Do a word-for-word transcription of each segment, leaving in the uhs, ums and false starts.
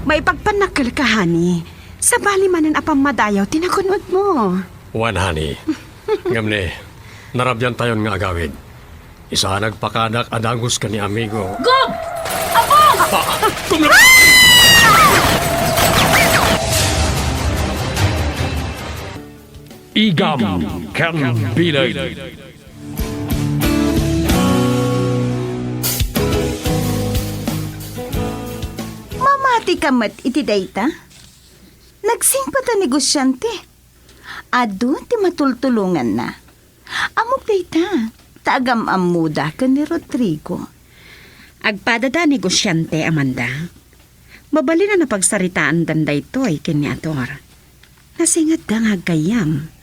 Maipagpannakkelka, honey. Sabali manen a pammadayaw ti nagun-odmo. Wen, honey. Ngem ni, narabiantayon nga agawid. Isa a nagpakadak a dagus ken ni amigo. Gob! Apong! Ah! Kumna- Igam ken Bilay. Mamatika met iti dayta? Nagsingpet a negosiante. Adu ti matultulonganna. Ammok dayta, ta agam-ammoda ken ni Rodrigo. Agpadada a negosiante, Amanda. Mabalin a napagsaritaandan daytoy ken ni Ator. Nasingetda nga aggayyem.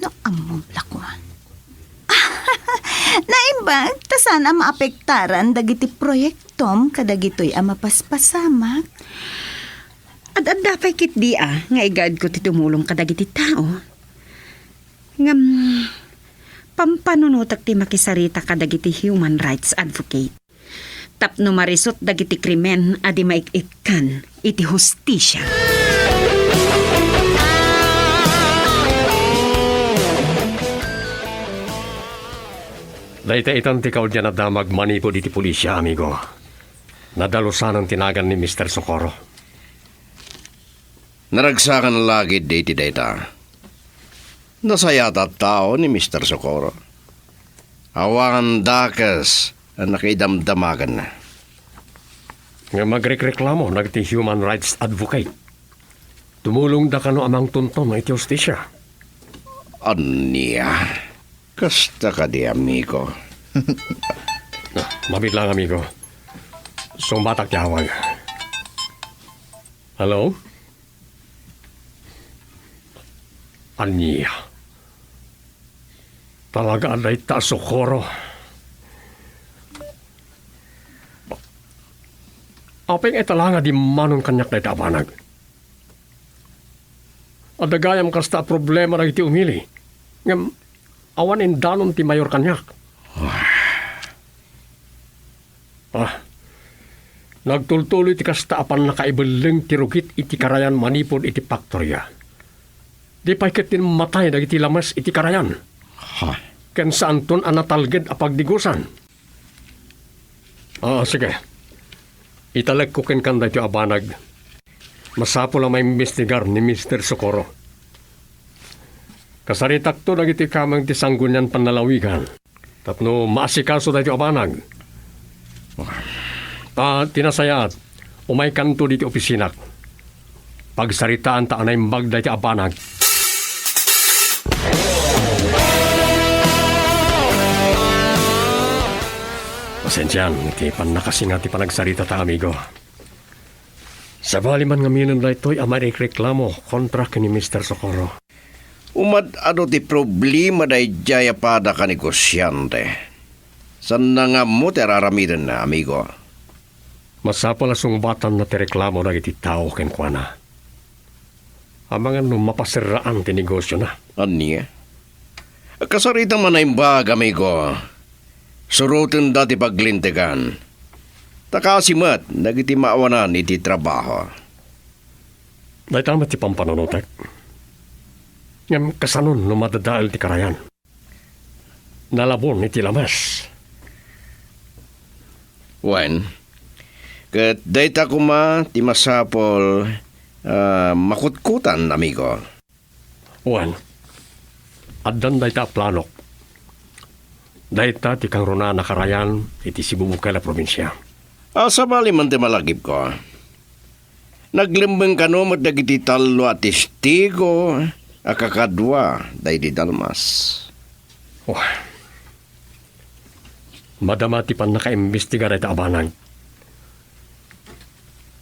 No ammom, Lakwa. Naimbag, ta saan a maapektaran dagiti proyektom kadagitoy a mapaspasamak. Ad-adda pay ketdi a nga igaedko ti tumulong kadagiti tao. Ngem, pampanunotek ti makisarita kadagiti human rights advocate tapno marisut dagiti krimen a di maik-ikkan iti hustisia. Dayta itan ti kaudyan a damag manipud iti pulisia, amigo. Nadalusanan ti nagan ni Mister Socorro. Naragsakan la ketdi iti dayta. Nasayaat a tao ni Mister Socorro. Awan dakes a nakaidamdamaganna. Ngem agrikreklamo dagiti human rights advocate. Tumulongda kano a mangtunton iti hustisia. Ania? Kasta kadi, amigo? Ah, mabiit lang, amigo. Sungbatak ti awag. Hello? Ania? Talaga a dayta a Socorro? Apay nga ita la nga dimmanon kaniak dayta a banag? Adda gayam kasta a problema dagiti umili. Ngem awan indanon ti mayor kaniak. Ah, nagtultuloy ti kasta a pannakaibelleng ti rugit iti karayan manipud iti faktoria. Di pay ket immatay dagiti lames iti karayan. Ha? Ken saanton a natalged a pagdigusan. Ah, sige. Italekko kenkan daytoy a banag. Masapul a maimbestigar ni Mister Socorro. Kasaritakto dagiti kameng ti Sanggunian Pannalawigan tapno maasikaso daytoy a banag. Ta ti nasayaat, umaykanto ditoy opisinak. Pagsaritaanta a naimbag daytoy a banag. Pasensian iti pannakasinga ti panagsaritata, amigo. Sabali man ngamin daytoy a marikreklamo kontra ken ni Mister Socorro. Umad-adu ti problema daydiay a pada kanegosiante. Saanna nga ammo ti ar-aramidenna, amigo. Masapul a sungbatanna ti reklamo dagiti tao kenkuana. Amangan no mapaserraan ti negosiona. Ania? Kasaritam a naimbag, amigo. Surotenda ti paglintegan. Ta kaasi met dagiti maawanan iti trabaho. Dayta met ti pampanunotek. Ngem kasanon no madadael ti karayan? Nalabon iti lames. Wen, ket dayta koma ti masapul a makutkotan, amigo. Wen, addan dayta a planok. Dayta ti kangrunaan a karayan iti sibubukel a probinsia. A, sabali man ti malagipko. Naglemmeng kano met dagiti tallo a testigo a kakadua daydi Dalmas. Oh. Madama ti pannakaimbestiga dayta a banag.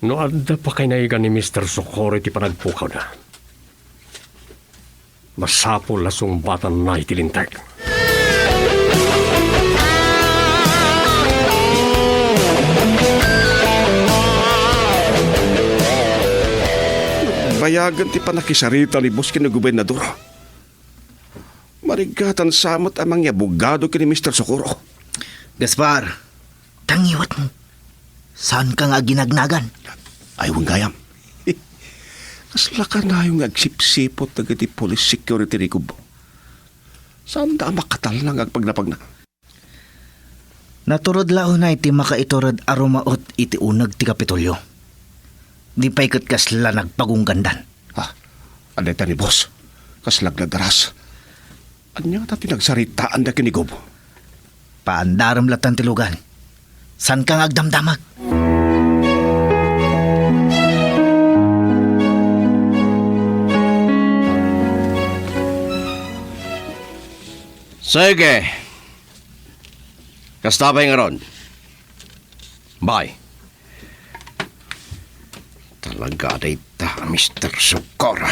No adda pakaynaygan ni Mister Socorro iti panagpukawda, masapul a sungbatanna iti linteg. Bayagen ti pannakisarita ni Boss ken ni Gobernador. Mariggatan sa met a mangiabogado ken ni Mister Socorro. Gaspar, ta ngiwatmo. Saanka nga aginagnagan? Ay, wen gayam. Kasla kanayon nga agsipsipot dagiti police security ni Gob. Saanda a makatalna nga agpagnapagna. Naturod la unay ti makaiturod a rumaot iti uneg ti Kapitolyo. Di pay ket kasla nagpagunggandan. Ah, adda ita ni boss. Kasla agnadaras. Ania ngata ti nagsaritaanda ken ni Gob? Paandarem latan ti lugan. Saanka nga agdamdamag? Sige. Kasta pay ngarud. Bye. Talaga dayta a Mister Socorro.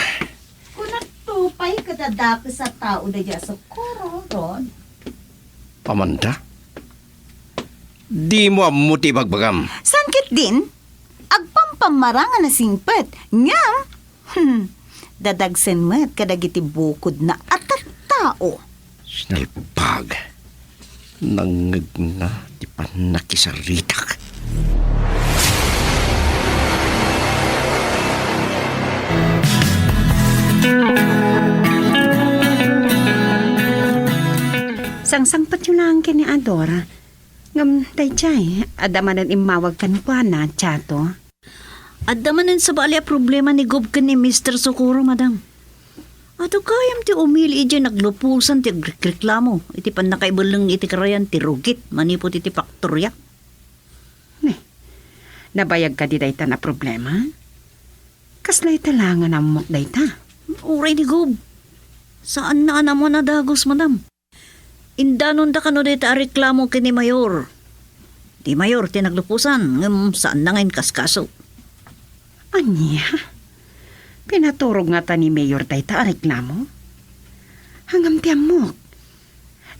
Kunakto pay kadadakes a tao dayta a Socorro, Ron. Amanda? Dimo ammo ti ibagbagam. Saan ketdin? Agpampammarang a nasingpet. Ngem, hmm, dadagsen met kadagiti bukodna a tattao. Sinalpag. Nangngegna ti pannakisaritak. Sangsangpetyo laeng ken ni Ador. Ngem daydiay, adda manen immawag kenkuana, Chato. Adda manen sabali a problema ni Gob ken ni Mister Socorro, madam. Adu gayam ti umili idiay nagluposan ti agrekreklamo iti pannakaibelleng iti karayan ti rugit manipud iti faktoria. Ne, nabayag kadi dayta a problema? Kasla ita la nga nammok dayta? Uray ni Gob. Saanna a naammoan a dagus, madam. Indanonda kano dayta a reklamo ken ni Mayor. Ni Mayor ti nagluposan, ngem saanna nga inkaskaso. Ania? Pinaturog ngata ni Mayor dayta a reklamo? Ngem ti ammok,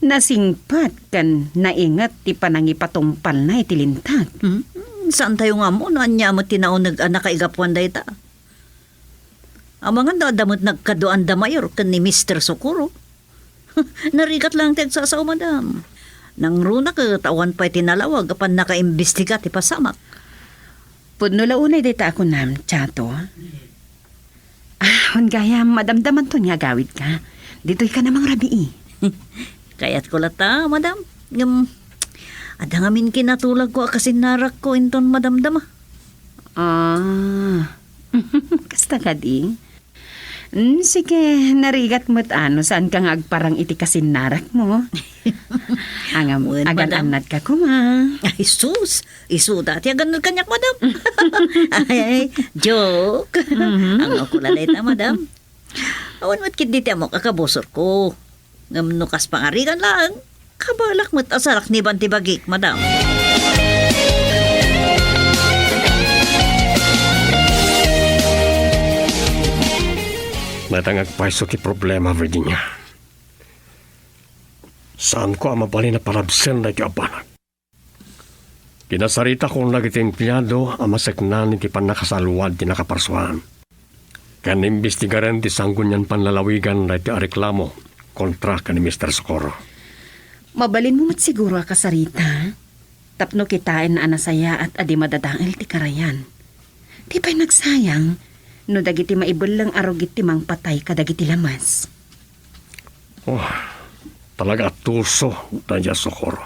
nasingpet ken nainget ti panangipatungpalna iti linteg. Hmm? Saantayo nga ammo no ania met ti nauneg a nakaigapuan dayta. Amangan no adda met nagkaduaanda, Mayor, ken ni Mister Socorro. Narigat laeng ti agsasao, madam. Nangruna ket awan pay ti nalawag a pannakaimbestiga ti pasamak. Pudno la unay dayta a kunam, Chato. Ah, wen gayam, madamdamanton nga agawidka. Ditoyka a mangrabii. Kayatko latta, madam. Ngem, adda ngamin kinatulagko a kasinnarakko inton madamdama. Ah. Kasta kadi? Mm, sige, narigat met a no saanka nga agparang iti kasinnarakmo. Ngem, wen, madam, agan-annatka koma. Ay, sus! Isuda ti agan-annad kaniak, madam. Ay, ay, joke. Mhm. Ammok la dayta, madam. Awan met ketdi ti ammok a kabusorko. Ngem no kas pangarigan laeng, kabalak met a salakniban ti bagik, madam. Mayat nga agpayso ti problema, Virginia. Saanko a mabalin a palabsen daytoy a banag. Kinasaritakon dagiti empleado a maseknan iti pannakasalwad ti nakaparsuaan ken imbestigaren ti sanggunian pannalawigan daytoy a reklamo kontra ken ni Mister Socorro. Mabalinmo met siguro a kasarita tapno kitaen a nasayaat a di madadael ti karayan. Di pay nagsayang no dagiti maibelleng a rugit ti mangpatay kadagiti lames. Oh, talaga a tuso daydiay a Socorro.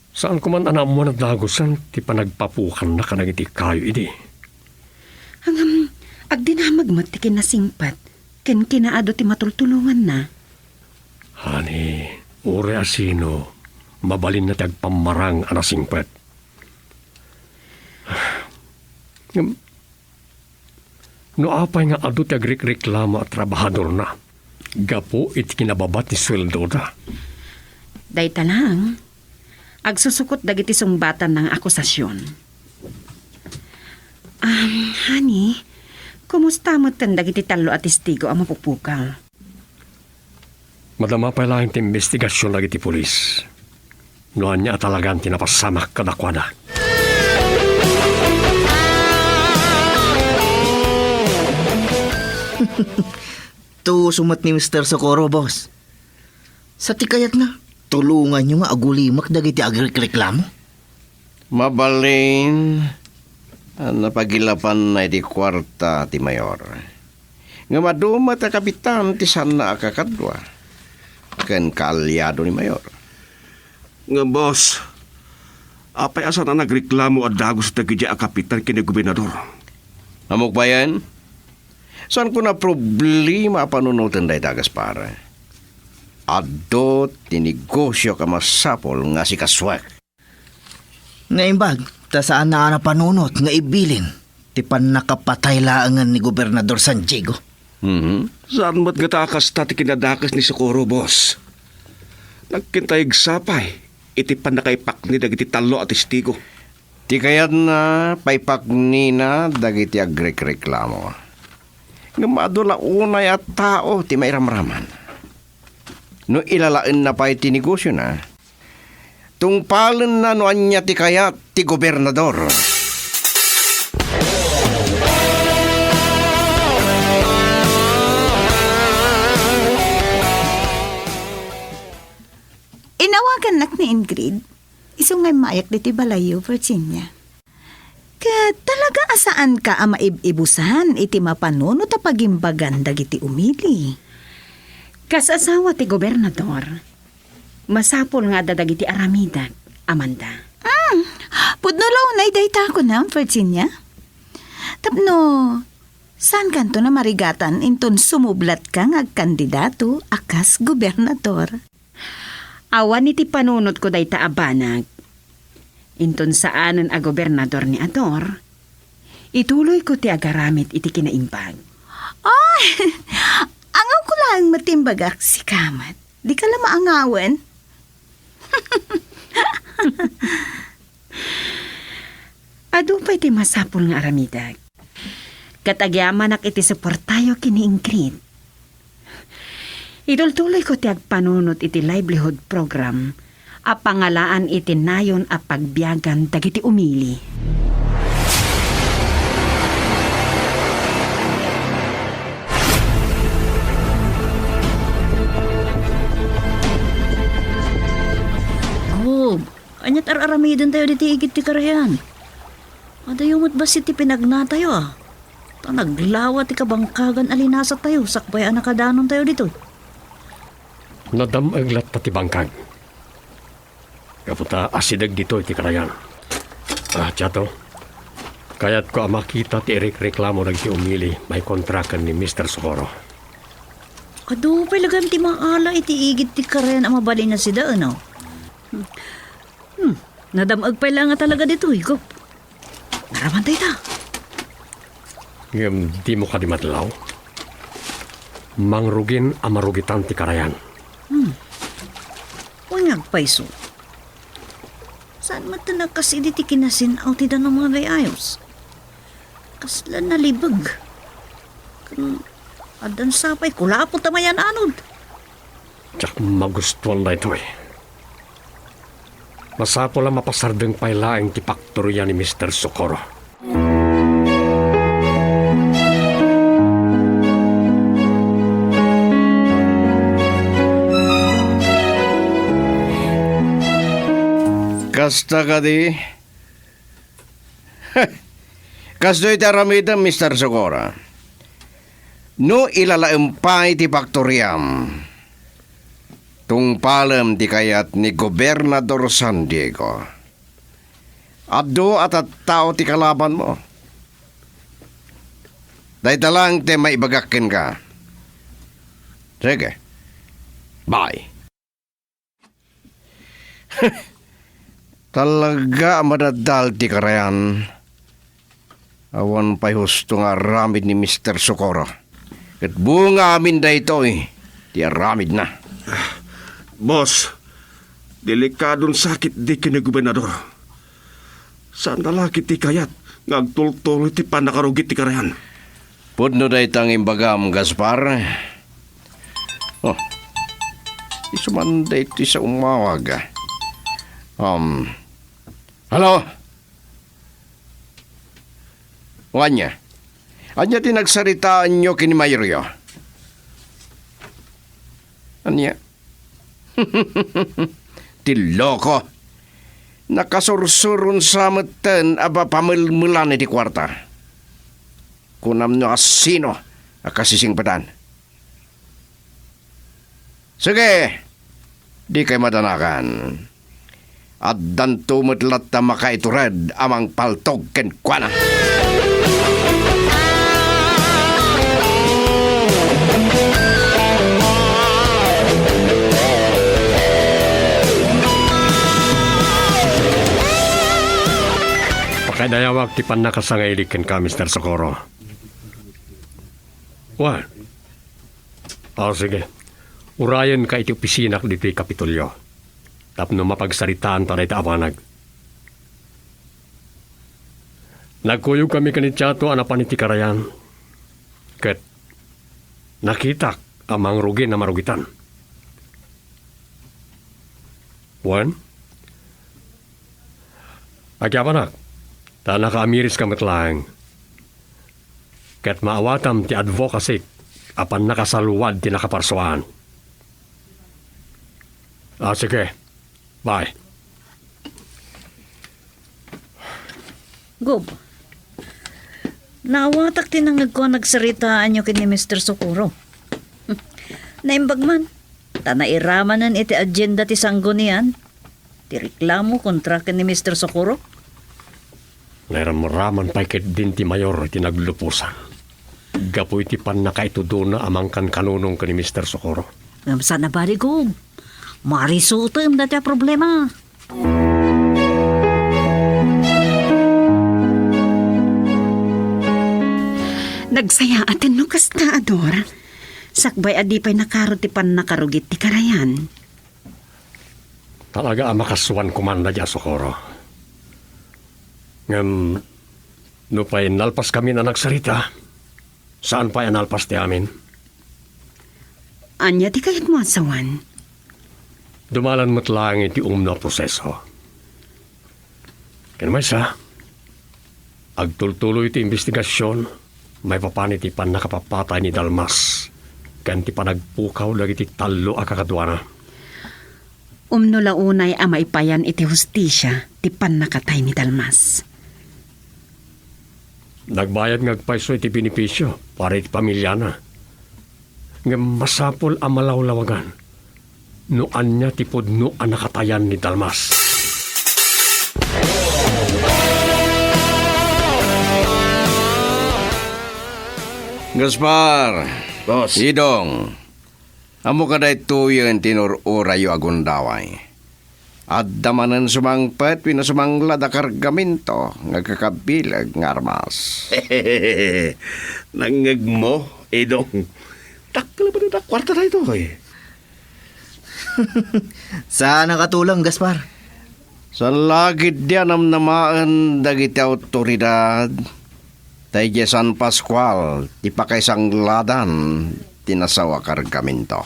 Saanko man a naammoan a dagusen ti panagpapukanna kadagiti kayo idi. Ngem, agdinamag met ti kinasingpet ken kinaadu ti matultulonganna. Honey, uray a sino, mabalinna ti agpammarang a nasingpet. Ngem, no apay nga adu ti agrikreklamo a trabahadorna gapu iti kinababa ti sueldoda? Dayta laeng, agsusukot dagiti sungbatanna nga akusasion. Um, honey, kumusta metten dagiti tallo a testigo a mapupukaw? Madama pay laeng ti imbestigasion dagiti pulis no ania a talagan ti napasamak kadakuada. Tuso met ni Mister Socorro, boss. Sa ti kayatna, tulonganyo nga agulimek dagiti agrikreklamo. Mabalin a napagilapanna iti kuarta ti mayor. Ngem adu met a kapitan ti saanna a kakadua ken kaaliado ni mayor. Ngem, boss, apay a saan a nagreklamo a dagus dagiti a kapitan ken ni gobernador? Ammok bayen, saanko a problema a panunoten dayta, Gaspar. Adu ti negosio a masapul nga sikasuek. Naimbag, ta saanna a napanunot nga ibilin ti pannakapatay laengen ni Gobernador San Diego. Mhm. Saan met ngata a kasta ti kinadakes ni Socorro, boss. Nagkintayegsa pay iti pannakaipakni dagiti tallo a testigo. Ti kayatna, paipaknina dagiti agrekreklamo. Ngem adu la unay a tao ti mairamraman. No ilalaenna pay ti negosiona, tungpalenna no ania ti kayat ti gobernador. Inawagannak ni Ingrid, isu nga immayak ditoy balayyo, Virginia. Ket talaga a saanka a maib-ibusan iti mapanunot a pagimbagan dagiti umili. Kas asawa ti gobernador, masapul nga adda dagiti aramidek, Amanda. Hmm, pudno la unay dayta kunam, Virginia. Tapno, saankanto a marigatan inton sumublatka nga agkandidato a kas gobernador. Awan iti panunotko dayta a banag. Inton saanen a gobernador ni Ador, ituloyko ti agaramid iti kinaimbag. Ay! Angawko laeng met ti imbagak, sika met. Dika la maangawen. Adu pay ti masapul nga aramidek. Ket agyamanak iti suportayo ken ni Ingrid. Itultuloyko ti agpanunot iti livelihood program a pangalaan iti nayon a pagbiagan dagiti umili. Gob, ania't ar-aramidentayo ditoy igid ti karayan? Adayo met bassit ti pinagnatayo, a. Ta naglawa ti kabangkagan a linasatayo sakbay a nakadanontayo ditoy. Nadam-eg latta ti bangkag. Gapu ta asideg ditoy ti karayan. Ah, Chato, kayatko a makita ti irekreklamo dagiti umili maikontra ken ni Mister Socorro. Adu pay la gayam ti maala iti igid ti karayan a mabalin a sida, no? Hmm, nadam-eg pay la nga talaga ditoy, Gob. Naraman dayta. Ngem dimo kadi madlaw? Mangrugin a marugitan ti karayan. Hmm. Wen nga agpayso. Saan met a nakas idi ti kinasin-aw ti danum nga agay-ayos? Kasla nalibeg. Ken addan sapay kulapo ta mayan-anod. Diak magustuan daytoy. Masapul a mapasardeng pay laeng ti paktoria ni Mister Socorro. Kasta kadi? Kastoy ti aramidem, Mister Socorro. No ilalaem pay ti paktoriam, tungpalem ti kayat ni Gobernador San Diego. Adu a tattao ti kalabanmo. Dayta laeng ti maibagak kenka. Sige. Bye. Talaga a madaddal ti karayan. Awan pay husto nga aramid ni Mister Socorro. Ket bunga amin daytoy ti aramidna. Boss, delikadon sakit di ken ni gobernador. Saan a la ket ti kayat nga agtultuloy ti pannakarugi ti karayan. Pudno dayta nga imbagam, Gaspar. Oh, isu man daytoy sa umawag. Um, hello? O ania? Ania ti nagsaritaanyo ken ni mayoryo? Ania? Ti loko. nakasursuron sa metten a ba-, pamelmelan iti kuarta. Kunam no a sino a kasisingpetan. Sige, dikay madanagan. Addanto met latta makaitured a mangpaltog kenkuana. Pakaidayawak ti pannakasangaili kenka, Mister Socorro. Wen. Ah, sige. Urayenka iti opisinak ditoy Kapitolyo tapno mapagsaritaanta dayta amanag. Nagkuyogkami ken ni Chato a napan iti karayan, ket nakitak a mangrugin a marugitan. Wen, agyamanak, ta nakaamiriska met laeng. Ket maawatam ti advocacy a pannakasaluad ti nakaparsuaan. Ah, sige. Bye. Gob, naawatak ti nangngegko a nagsaritaanyo ken ni Mister Socorro. Naimbag man, ta nairamanen iti agenda ti sanggunian ti reklamo kontra ken ni Mister Socorro. Nairamraman pay ketdin ti mayor iti nagluposan gapu iti pannakaitudona a mangkankanunong ken ni Mister Socorro. Ngem saan a bali, Gob. Marisoten dayta a problema. Nagsayaaten no kasta, Ador. Sakbay a di pay nakarod ti pannakarugit ti karayan. Talaga a makasuan koma dayta a Socorro. Ngem, nupay nalpaskamin a nagsarita, saan pay a nalpas ti amin. Ania ti kayatmo a sawen? Dumalan met laeng iti umno a proseso. Ken maysa, agtultuloy ti imbestigasion maipapan iti pannakapapatay ni Dalmas ken ti panagpukaw dagiti tallo a kakaduana. Umno la unay a maipayan iti hustisia ti pannakatay ni Dalmas. Nagbayad nga agpayso iti benepisio para iti pamiliana. Ngem masapul a malawlawagan no ania ti pudno a nakatayan ni Dalmas. Gaspar, Boss. Idong, ammo kadaytoyen ti inur-urayyo a gundaway. Adda manen sumangpet wenno sumanglad a kargamento nga agkakabileg nga armas. Nangngegmo, Idong. Dakkel a kuarta daytoy. Saan a katulong, Gaspar? Saan la ketdi a namnamaen dagiti awtoridad, ta idiay San Pascual ti pakaisangladan ti nasaw a kargamento.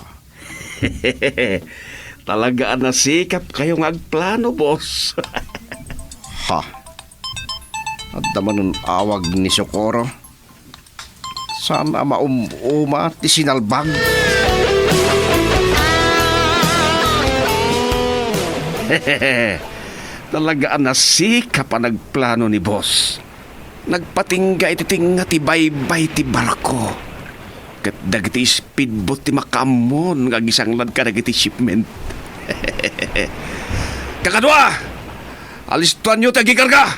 Talaga a nasikapkayo nga agplano, boss. Ha? Adda manen awag ni Socorro? Saan a maum-uma ti sinalbag? Talaga a nasikap a nagplano ni boss. Nagpatingga iti tengnga ti baybay ti barko. Ket dagiti speedboat ti makaammon nga agisanglad kadagiti shipment. Kakadua, alistoanyo ti agikarga!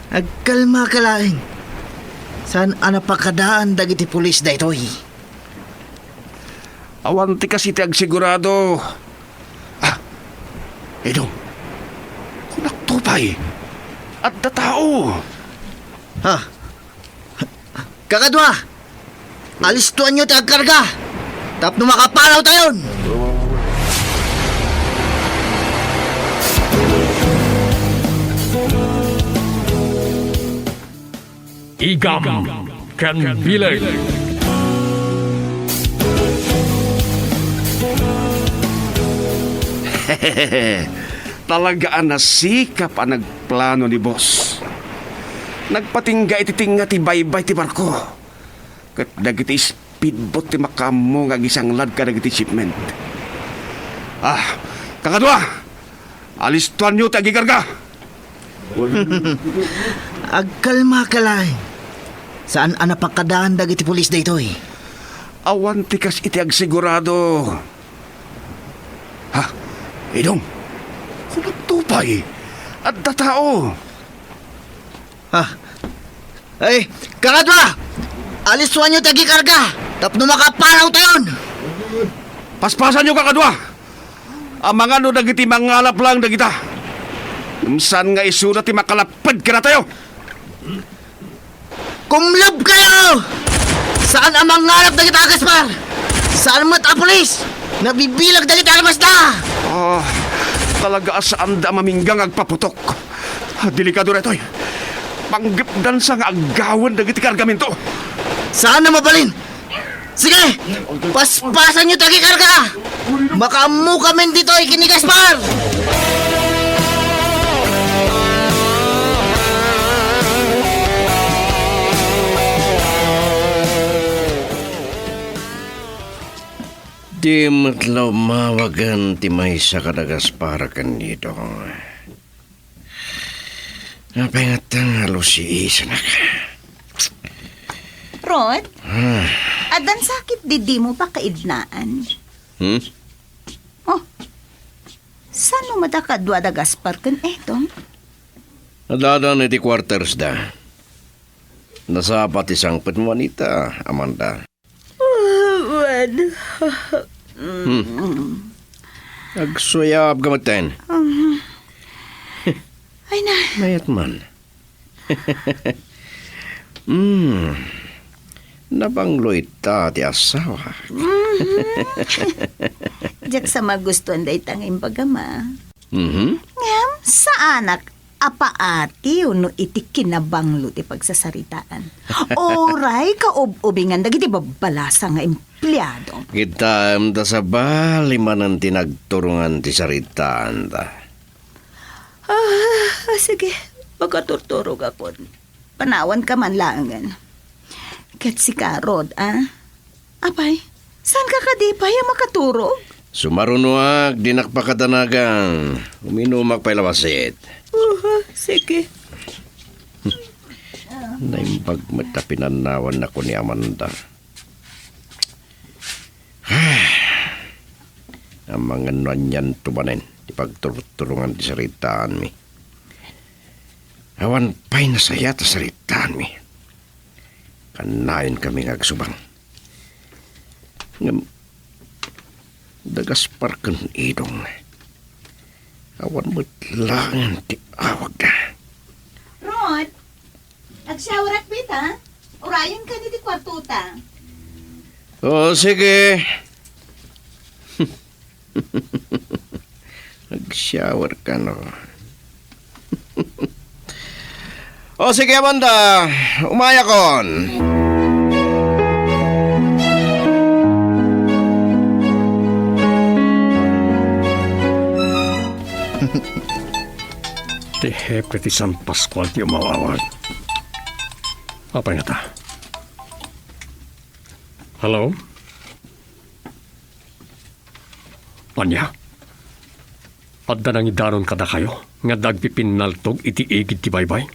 Agkalmaka laeng. Saan a napakadaan dagiti pulis daytoy? Awan ti kas iti agsigurado. Ah, Idong. Kunakto pay. Adda tao. Ha? Kakadua, alistoanyo ti agkarga tapno makapanawtayon. Igam ken bileg. Talaga a nasikap a nagplano ni boss. Nagpatingga iti tengnga ti baybay ti barko. Ket dagiti speedboat ti makaammo nga agisanglad kadagiti shipment. Ah, kakadua, Alistoanyo ti agikarga! Agkalmaka laeng. Saan a napakadaan dagiti pulis daytoy. Awan ti kas iti agsigurado. Ha? Idong? Kunatto pay? Adda tao. Ha? Ay, kakadua! Alistoanyo ti agikarga tapno makapanawtayon! Paspasanyo, kakadua! Amangan no dagiti mangalap laeng dagita. Ngem saan nga isuna ti makalapped kadatayo? Kumlubkayo! Saan a mangalap dagita, Gaspar! Saan met a pulis! Nabibilag dagiti armasda! Ah, talaga a saanda a mamingga nga agpaputok. Ah, delikado daytoy. Panggepdan sa nga aggawen dagiti kargamento. Saan a mabalin! Sige! Paspasanyo ti agikarga! Makaammokamin ditoy ken ni Gaspar! Di met la umawagen ti maysa kada Gaspar ken Idong. Apay ngata nga alusiisanak? Rod? Ah. Addan sakit didimo pakaidnaan? Hmm? Oh, saan mo madakadua da Gaspar ken Idong? Addan iti quarters da. Nasapa ti sangpet mo, Anita, Amanda. Wen. Hmm. Agsuyab ka metten. Um, ay na. Mayat man. Hmm. Nabanglo ita ti asawa. Mhm. Diak sa magustuan dayta nga imbagam, a. Mhm. Ngem, saanak a paatiw no iti kinabanglo ti pagsasaritaan. Uray kaub-ubingan dagiti babbalasa nga empleado. Kitaem ta sabali manen ti nagturongan ti saritaanta. Ah, sige. Makaturturogakon. Panawanka man laengen. Ket sika, Rod, a? Apay, saanka kadi pay a makaturog? Sumarunoak, dinak pakadanagan. Uminumak pay la bassit. Uha, sige. Naimbag met ta pinanawannako ni Amanda. Amangan no anianto manen ti pagturturongan ti saritaanmi. Awan pay nasayaat a saritaanmi. Kannayonkami nga agsubang. Ngem, da Gaspar ken Idong, awan met laeng ti awagda. Rod, agshowerak pay ta? Urayenka iti kuartota. O, sige. Agshower ka, no? O, sige, Amanda. Umayakon. Ti hepe ti San Pascual ti umawawag. Apay ngata? Hello? Ania? Adda nangidanon kadakayo nga adda agpipinnaltog iti igid ti baybay?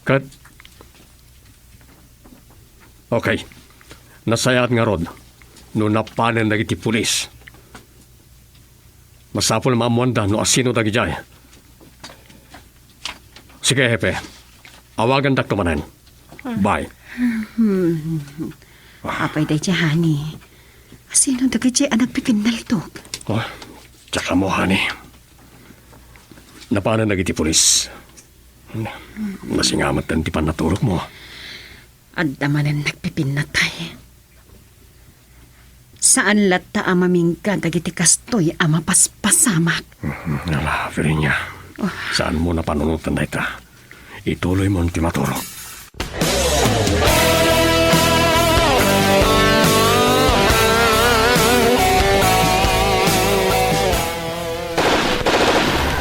Ket, okay. Nasayaat ngarud no napanen dagiti pulis. Masapul a maammoanda no asino dagidiay. Sige, Hepe. Awagandakto manen. Bye. Hmm. Apay daydiay, honey? Asino dagidiay a nagpipinnaltog? Oh, tsaka mo, honey. Napanen dagiti pulis. Nasinga met ti pannaturogmo. Adda manen nagpipinnatay. Saan latta a mamingga dagiti kastoy a mapaspasamak. Mhm. Ala, Virginia. Oh. Saanmo a panunoten dayta? Ituloymon ti maturog.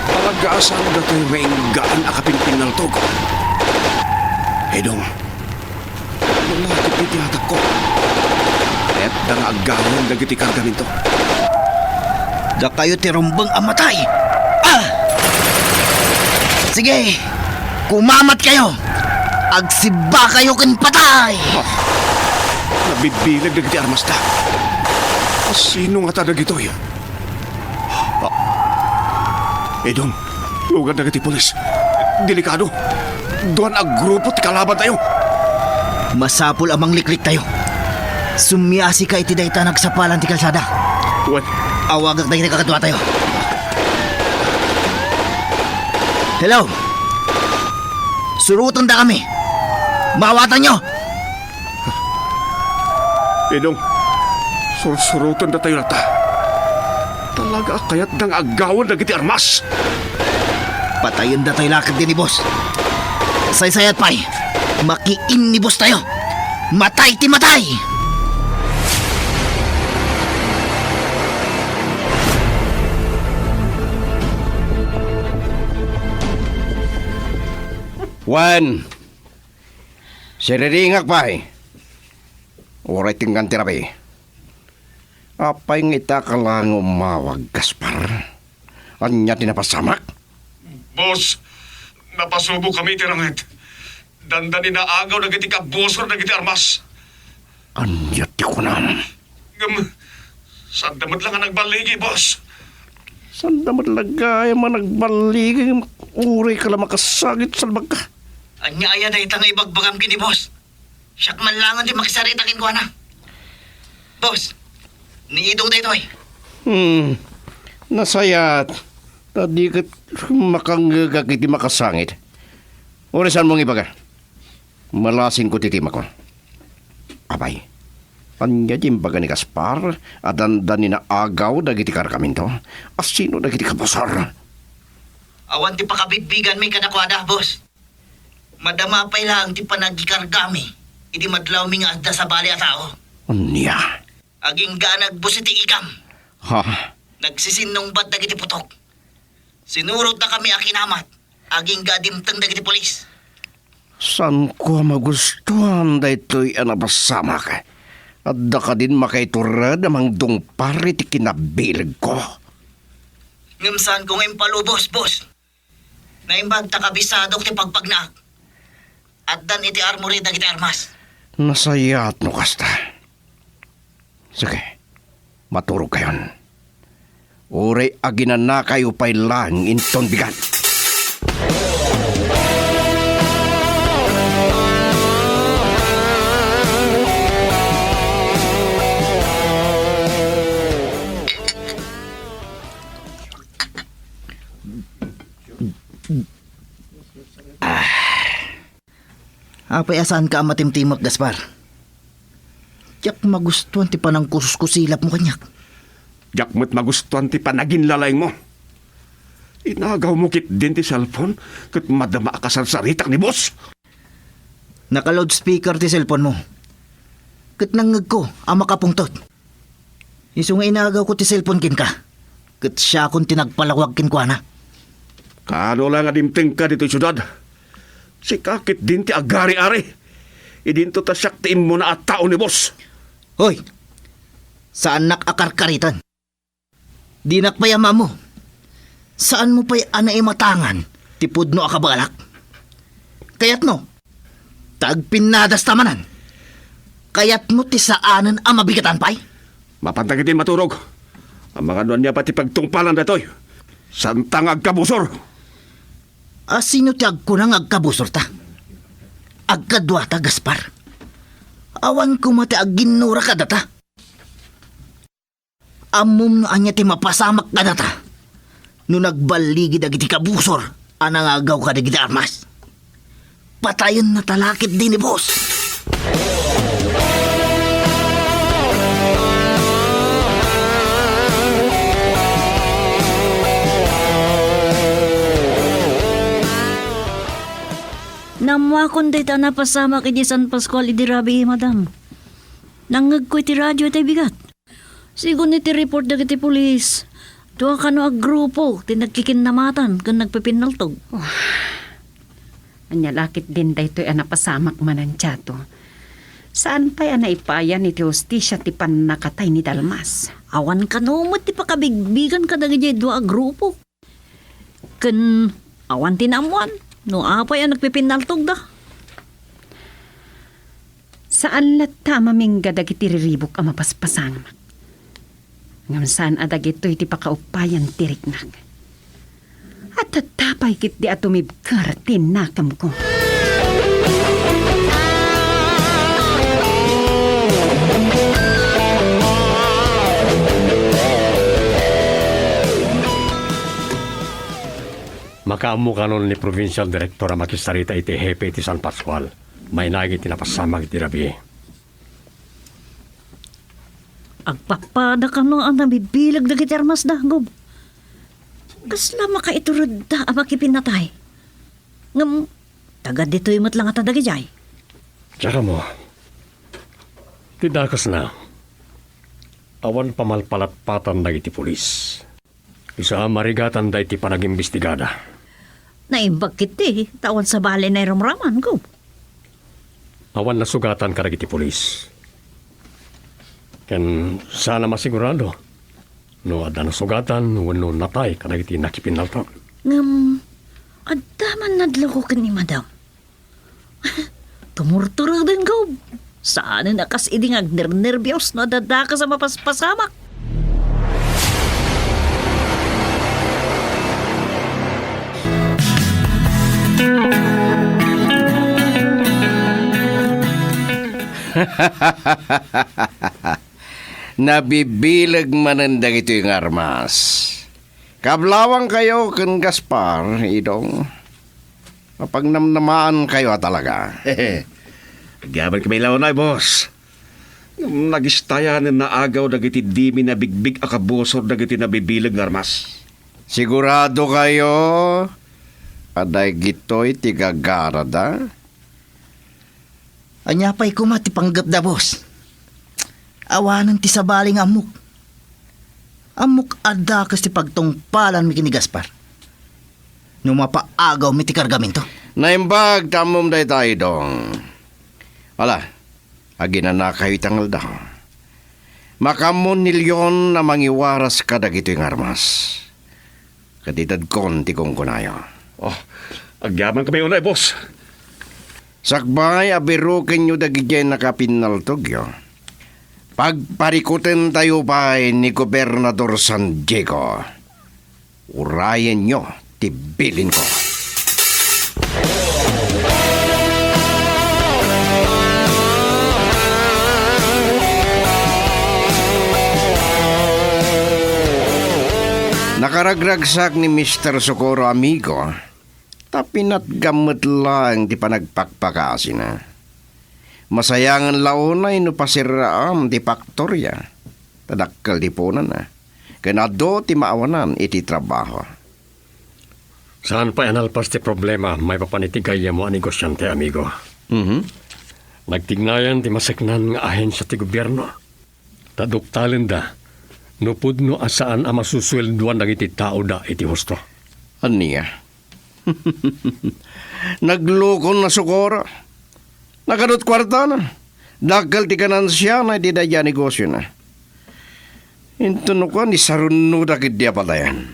Talaga a saan datoy nga inggaan a kapinpinnaltog. Idong, nalagip iti atekko. Kayatda nga aggawen dagiti kargamento. Dakayo ti rumbeng a matay! Ah! Sige! Kumamat kayo! Agsiba kayo ken patay! Ah! Nabibileg dagiti armasta. Sino ngata dagitoy? Ah! Idong, lugan dagiti pulis. Delikado. Duan a grupo ti kalabantayo. Masapul a manglikliktayo. Sumiasika iti dayta nagsapalan ti kalsada. Wen. Awagak dagiti kakaduatayo. Hello? Surotendakami. Maawatanyo. Idong, sursurotendatayo latta. Talaga a kayatda nga aggawen dagiti armas. Patayendatayo la ketdi ni boss. Saysayat pay, makiinnibostayo. Matay ti matay! Wen, siriringak pay. Uray tenggan ti rabii. Apay nga ita ka la nga umawag, Gaspar? Ania ti napasamak? Boss, napasubokami iti ranget. Dandani naagaw dagiti kabusor dagiti armas. Ania ti kunam? Ngem, sanda met la nga nagballigi, boss. Sanda met la gayam a nagballigi, ngem uray ka la makasangit, salbagka. Ania aya dayta nga ibagbagam ken ni boss? Siak man laengen ti makisarita kenkuana. Boss, ni Idong daytoy. Hmm, nasayaat. Ta di ket makangngegak iti makasangit. Uray saanmo nga ibaga. Malasinko ti timako. Apay, ania ti imbaga ni Gaspar a dandani naagaw dagiti kargaminto? Asino dagiti kabusor? Awan ti pakabigbiganmi kadakuada, boss. Madama pay laeng ti panagikargami idi madlawmi nga adda sabali a tao. Ania? Agingga a nagbusi ti igam. Ha? Nagsisinnungbat dagiti putok. Sinurotdakami a kinamat. Agingga a dimteng dagiti pulis. Saanko a magustuan daytoy a napasamak. Adda kadin makaitured a mangdungpar iti kinabilegko. Ngem saanko nga impalubos, boss. Naimbag ta kabisadok ti pagpagnaak. Addan iti armory dagiti armas. Nasayaat no kasta. Sige, maturogkayon. Uray aginanakayo pay laeng inton bigat. Apay a saanka a matimtimot, Gaspar? Diak magustuan ti panangkuskusilapmo kaniak. Diak met magustuan ti panaginlalaingmo. Inagawmo ketdin ti cellphone ket madama a kasarsaritak ni boss. Naka-loudspeaker ti cellphone mo. Ket nangngegko a makapungtot. Isu nga inagawko ti cellphone kenka, ket siakon ti nagpalawag kenkuana. Kaano la nga dimtengka ditoy siudad? Sika ketdin ti agari-ari. Idinto ta siak ti immuna a tao ni boss. Hoy! Saannak a karkariten. Dinak pay ammo. Saanmo pay a naimatangan ti pudno a kabaelak? Kayatmo, ta agpinnadasta manen. Kayatmo ti saanen a mabigatan pay? Mapanta ketdin maturog. Amangan no ania pay ti pagtungpalan daytoy. Saanta nga agkabusor. A, sino ti agkuna nga agkabusorta? Agkaduata, Gaspar. Awan koma ti aginnura kadata. Ammom no ania ti mapasamak kadata no nagballigi dagiti kabusor a nangagaw kadagiti armas. Patayennata la ketdi ni boss. Naammoakon dayta a napasamak idiay San Pascual idi rabii, madam. Nangngegko iti radio itay bigat. Sigun iti report dagiti pulis, dua kano a grupo ti nagkikinnamatan ken nagpipinnaltog. Ania la ketdin daytoy a napasamak manen, Chato? Saan pay a naipayan iti hustisia ti pannakatay ni Dalmas. Awan kano met ti pakabigbigan kadagiti dua a grupo. Ken awan ti naammoan no apay a nagpipinnaltogda. Saan latta a mamingga dagiti riribuk a mapaspasamak. Ngem saan a dagitoy ti pakaupayan ti riknak. Adda pay ketdi a tumibker ti nakemko. Makaammo kanon ni Provincial Director a makisarita iti hepe iti San Pascual. Mainaig iti napasamak iti rabii. Agpappada kano a nabibileg dagiti armasda, Gob. Kasla makaituredda a makipinnatay. Ngem, taga ditoy met la ngata dagidiay. Diak ammo, ti dakesna, awan pamalpalatpatan dagiti pulis. Isu a marigatanda iti panagimbestigada. Naimbag ketdi, ta awan sabali nairumraman, Gob. Awan nasugatan kadagiti pulis. Ken saan a masigurado no adda nasugatan wenno natay kadagiti nakipinnaltog. Ngem, adda man nadloko ken ni Madam. Tumurturuden, Gob. Saanen a kas idi nga agnernerbios no adda dakes a mapaspasamak. Nabibileg manen dagitoy nga armas. Kablawangkayo ken Gaspar, Idong. Mapagnamnamaankayo a talaga. Agyaman kami la unay, boss. Ngem nagistayanen naagaw dagiti dimi nabigbig a kabusor dagiti nabibileg nga armas. Siguradokayo a dagitoy ti gagarada? Ania pay koma ti panggepda, boss? Awanen ti sabali nga ammok. Ammok a dakes ti pagtungpalanmi ken ni Gaspar no mapaagawmi ti kargamento. Naimbag ta ammom dayta, Idong. Ala, aginanakayo ita nga aldaw. Makaammo ni Leon a mangiwaras kadagitoy nga armas. Ket itedkon ti kunkunayo. Oh, agyaman kami unay, boss. Sakbay a birukenyo dagidiay nakapinnaltogyo, pagparikutentayo pay ni Gobernador San Diego. Urayenyo ti bilinko. Nakaragragsak ni Mister Socorro, amigo, ta pinatgam met laeng ti panagpakpakasina. Masayangen la unay no pasirraam ti paktoria, ta dakkel ti punana, ken adu ti maawanan iti trabaho. Saan pay a nalpas ti problema maipapan iti gayyemmo a negosiante, amigo. Mhm. Nagtignayan ti maseknan nga ahensia ti gobierno. Ta duktalenda no pudno a saan a masusueldoan dagiti taoda iti husto. Ania? Naglukonna Socorro. Nakadut kuartana. Dakkel ti ganansiana iti daydiay a negosiona. Inton no kuan, isarunnoda ketdi a patayen.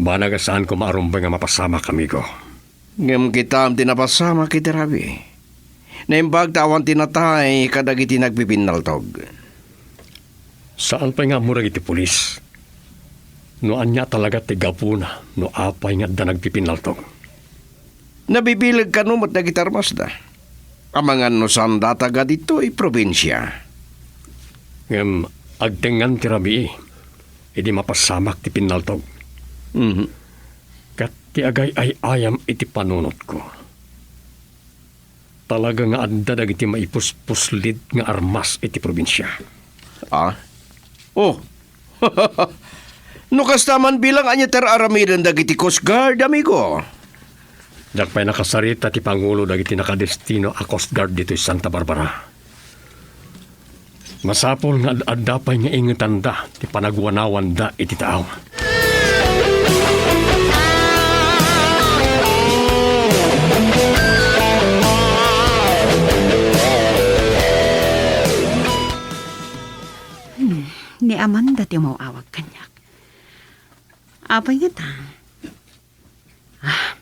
Banag a saan koma a rumbeng a mapasamak, amigo. Ngem kitaem ti napasamak iti rabii. Naimbag ta awan ti natay kadagiti nagpipinnaltog. Saan pay nga ammo dagiti pulis no ania talaga ti gapuna no apay nga adda nagpipinnaltog. Nabibileg kano met dagiti armasda. Amangan no saanda taga ditoy probinsia. Ngem agtengngan ti rabii idi mapasamak ti pinnaltog. Mhm. Ket ti agay-ay-ayam iti panunotko, talaga nga adda dagiti maipuspuslid nga armas iti probinsia. Ah? Oh. No kasta man, bilang ania ti ar-aramiden dagiti Coast Guard, amigo? Diak pay nakasarita ti pangulo dagiti nakadestino a Coast Guard ditoy Santa Barbara. Masapul nga ad-adda pay nga ingetanda ti panaguanawanda iti taaw. Amanda ti umaw-awag kaniak. Apay ngata? Ah,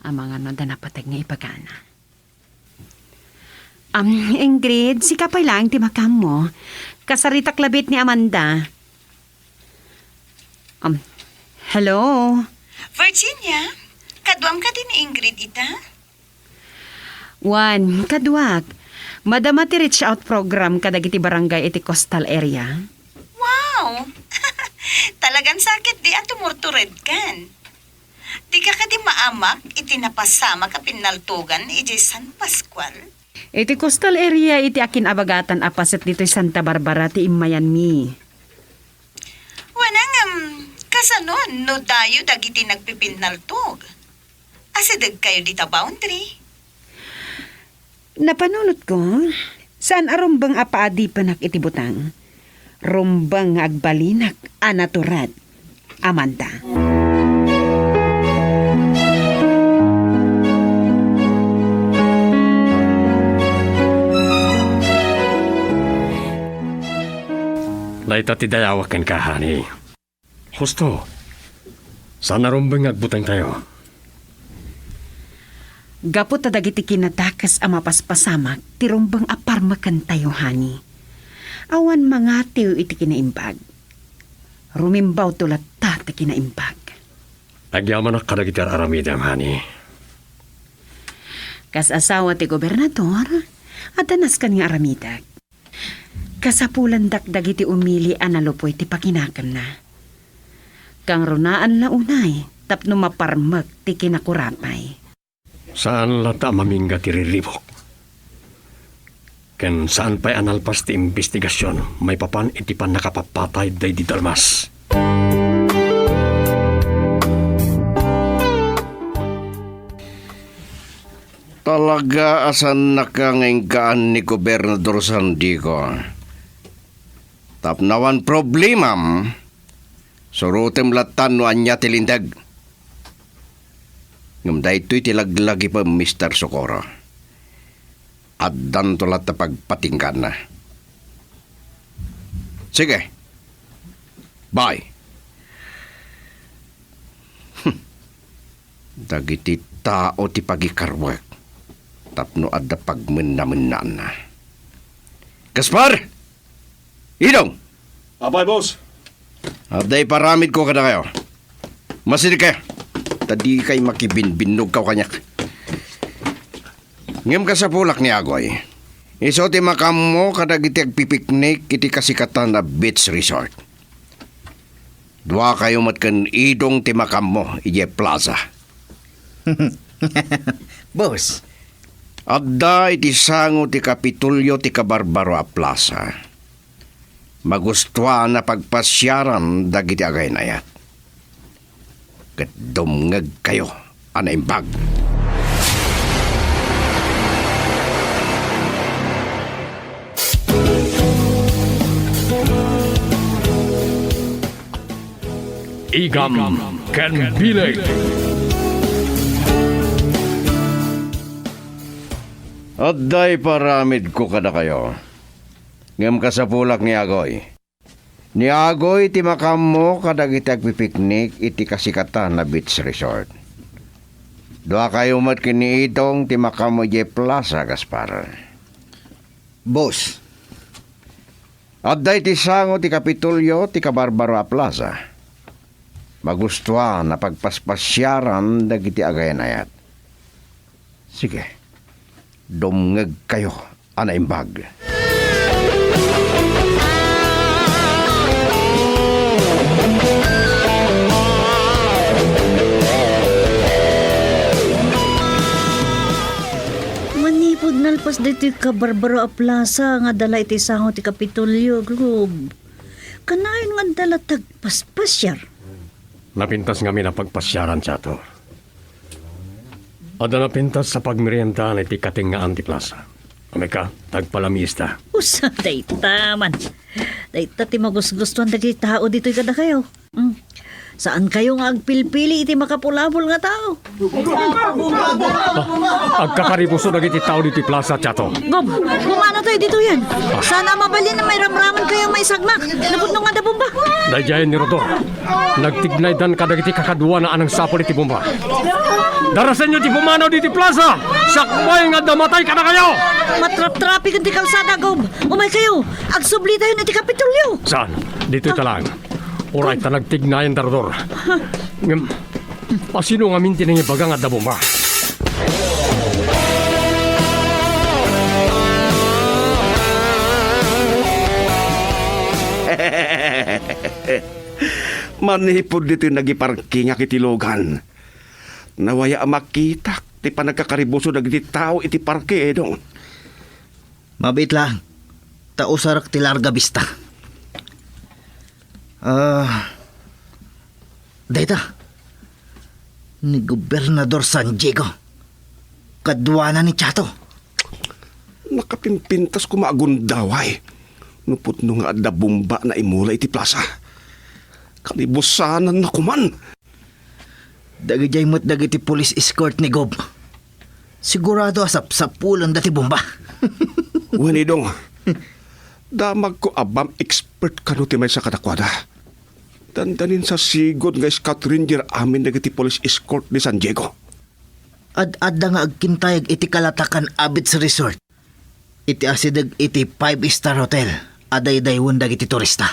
amangan no adda napateg nga ibagana. Um, Ingrid, sika pay laeng ti makaammo. Kasaritak labi ni Amanda. Um, hello? Virginia, kaduam kadi ni Ingrid ita? Wen, kaduak. Madama ti reach out program kadagiti barangay iti coastal area. Wow! Talagan sakit di a tumurturedkan. Dika kadi maamak iti napasamak a pinnaltogan idiay San Pascual? Iti coastal area iti akin-abagatan a paset ditoy Santa Barbara ti immayanmi. Wen, ngem, kasano no dayo dagiti nagpipinnaltog? Asidegkayo dita boundary? Napanunotko, saan a rumbeng a paadipenak iti butang. Rumbeng nga agbalinak a natured, Amanda. Dayta ti dayawak kenka, honey. Husto. Saan a rumbeng nga agbutengtayo. Gapu ta dagiti kinadakes a mapaspasamak ti rumbeng a parmekentayo, honey. Awan mangatiw iti kinaimbag. Rumimbawto latta ti kinaimbag. Agyamanak kadagiti ar-aramidem, honey. Kas asawa ti gobernador, adda nasken nga aramidek. Kasapulandak dagiti umili a nalupoy ti pakinakemna. Kangrunaan la unay tapno maparmek ti kinakurapay. Saan latta a mamingga ti riribuk. Ken saan pay a nalpas ti imbestigasion maipapan iti pannakapapatay daydi dalmas. Talaga a saannaka nga inggaan ni Gobernador Sandico. Tapno awan problemam, surotem lattan no ania ti linteg. Ngem daytoy ti laglagipem, Mister Socorro. Addanto latta pagpatinggaanna. Sige. Bye. Dagiti tao ti pagikaruek tapno adda pagmenna-mennaanna. Gaspar! Idong! Apay, boss? Adda iparamidko kadakayo. Masidegkayo, ta dikay makibinbinnogkaw kaniak. Ngem kasapulak ni Agoy. Isu ti makaammo kadagiti agpipiknik iti kasikatan a beach resort. Duakayo met ken Idong ti makaammo idiay plaza. Boss. Adda iti sango ti Kapitolyo ti Kabarbaro a Plaza. Magustuan a pagpasiaran dagiti agay-ayat. Ket dumngegkayo a naimbag. Igam ken Bileg. Adda iparamidko kadakayo. Ngem kasapulak ni Agoy. Ni Agoy ti makaammo kadagiti agpipiknik iti kasikatan a beach resort. Duakayo met ken ni Idong ti makaammo idiay plaza, Gaspar. Boss. Adda iti sango ti Kapitolyo ti Kabarbaro a Plaza. Magustuan a pagpaspasiaran dagiti agay-ayat. Sige, dumngegkayo a naimbag. Manipud nalpas daytoy Kabarbaro a Plaza nga adda la iti sango ti Kapitolyo, Globe, kanayon nga adda la ti agpaspasiar. Napintas ngamin a pagpasiaran, Chato. Adda napintas a pagmeriendaan iti katengngaan ti plaza. Umay ka, ta agpalamista. Usa, dayta man. Dayta ti magusgustuan dagiti tao ditoy kadakayo. Mm. Saankayo nga agpilpili iti makapulabol nga tao? Ah, agkakaribuso dagiti tao ditoy plasa, Chato. Gob, pumanaw tayo ditoyen. Saan a mabalin a mairamramankayo a maisagmak? Napudno nga adda bomba. Daydiayen ni Rodor. Nagtignaydan kadagiti kakaduana a nangsapul iti bomba. Darasenyo ti pumanaw ditoy plasa! Sakbay nga adda matay kadakayo! Matraptrapiken ti kalsada, Gob. Umaykayo. Agsublitayon iti Kapitolyo. Saan? Ditoy ta laeng. Uray ta nagtignayan, Dardor. Ngem, asino ngamin ti nangibaga nga adda bomba? Manipud ditoy nagiparkingak iti lugan, nawaya a makitak ti panagkakaribuso dagiti tao iti parke, Edong. Mabiit laeng, ta usarek ti larga bista. Ah, dayta, ni Gobernador San Diego, kaduana ni Chato. Nakapimpintas koma a gundaway. Napudno nga adda bomba a naimula iti plasa. Karibusananna koman. Dagidiay met dagiti police escort ni Gob. Sigurado a sapsapulenda ti bomba. Wen, Edong, damagko a bomb expert kano ti maysa kadakuada. Dandaninsasigon nga scout ranger amin dagiti police escort ni San Diego. Ad-adda nga agkintayeg iti kalatakan a beach resort. Iti asideg iti five-star hotel a daydaywen dagiti turista.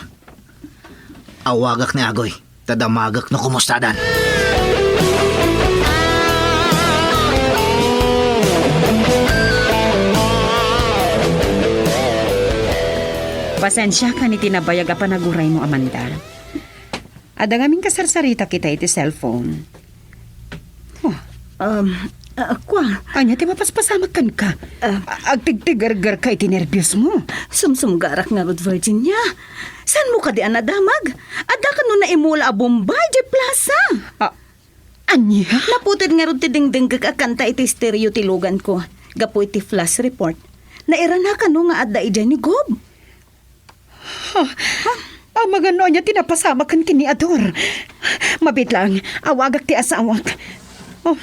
Awagak ni Agoy, ta damagek no kumustadan. Pasensiakan iti nabayag a panaguraymo, Amanda. Adda ngamin kasarsaritak ita iti cellphone. Oh. Um, ah, kua. Ania ti mapaspasamak kenka? Ah. A-, agtigtigergerka iti nerbiosmo. Sumsumgarak ngarud, Virginia. Saanmo kadi a nadamag? Adda kano naimula a bomba idiay plasa? Ah, ania? Naputed ngarud ti dingdinggek a kanta iti stereo ti luganko. Gapu iti flash report, nairana kano nga adda idiay ni Gob. Ha? Amangan no ania ti napasamak ken ni Ador. Mabiit laeng, awagak ti asawak. Oh.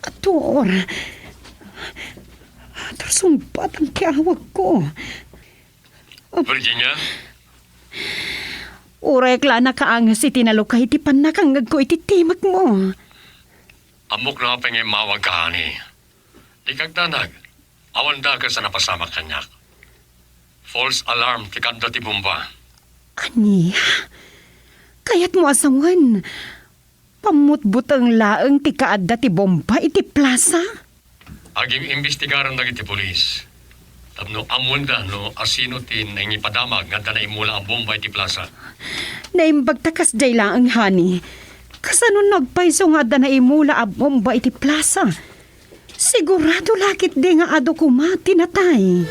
Ador. Ador, sungbatan ti awagko. Oh. Virginia? Uray la nakaanges iti nalukay ti pannakangngegko iti timekmo. Ammok no apay nga immawagka, honey. Dika agdanag. Awan dakes a napasamak kaniak. False alarm ti kanda ti bomba. Ania? Kayatmo a sawen, pammutbuteng laeng ti kaadda ti bomba iti plasa? Agim-imbestigaran dagiti pulis tapno ammoenda no asino ti nangipadamag nga adda naimula a bomba iti plasa. Naimbag ta kasdiay laeng, honey. Kasano no agpayso nga adda naimula a bomba iti plasa? Sigurado la ketdi nga adu koma ti natay.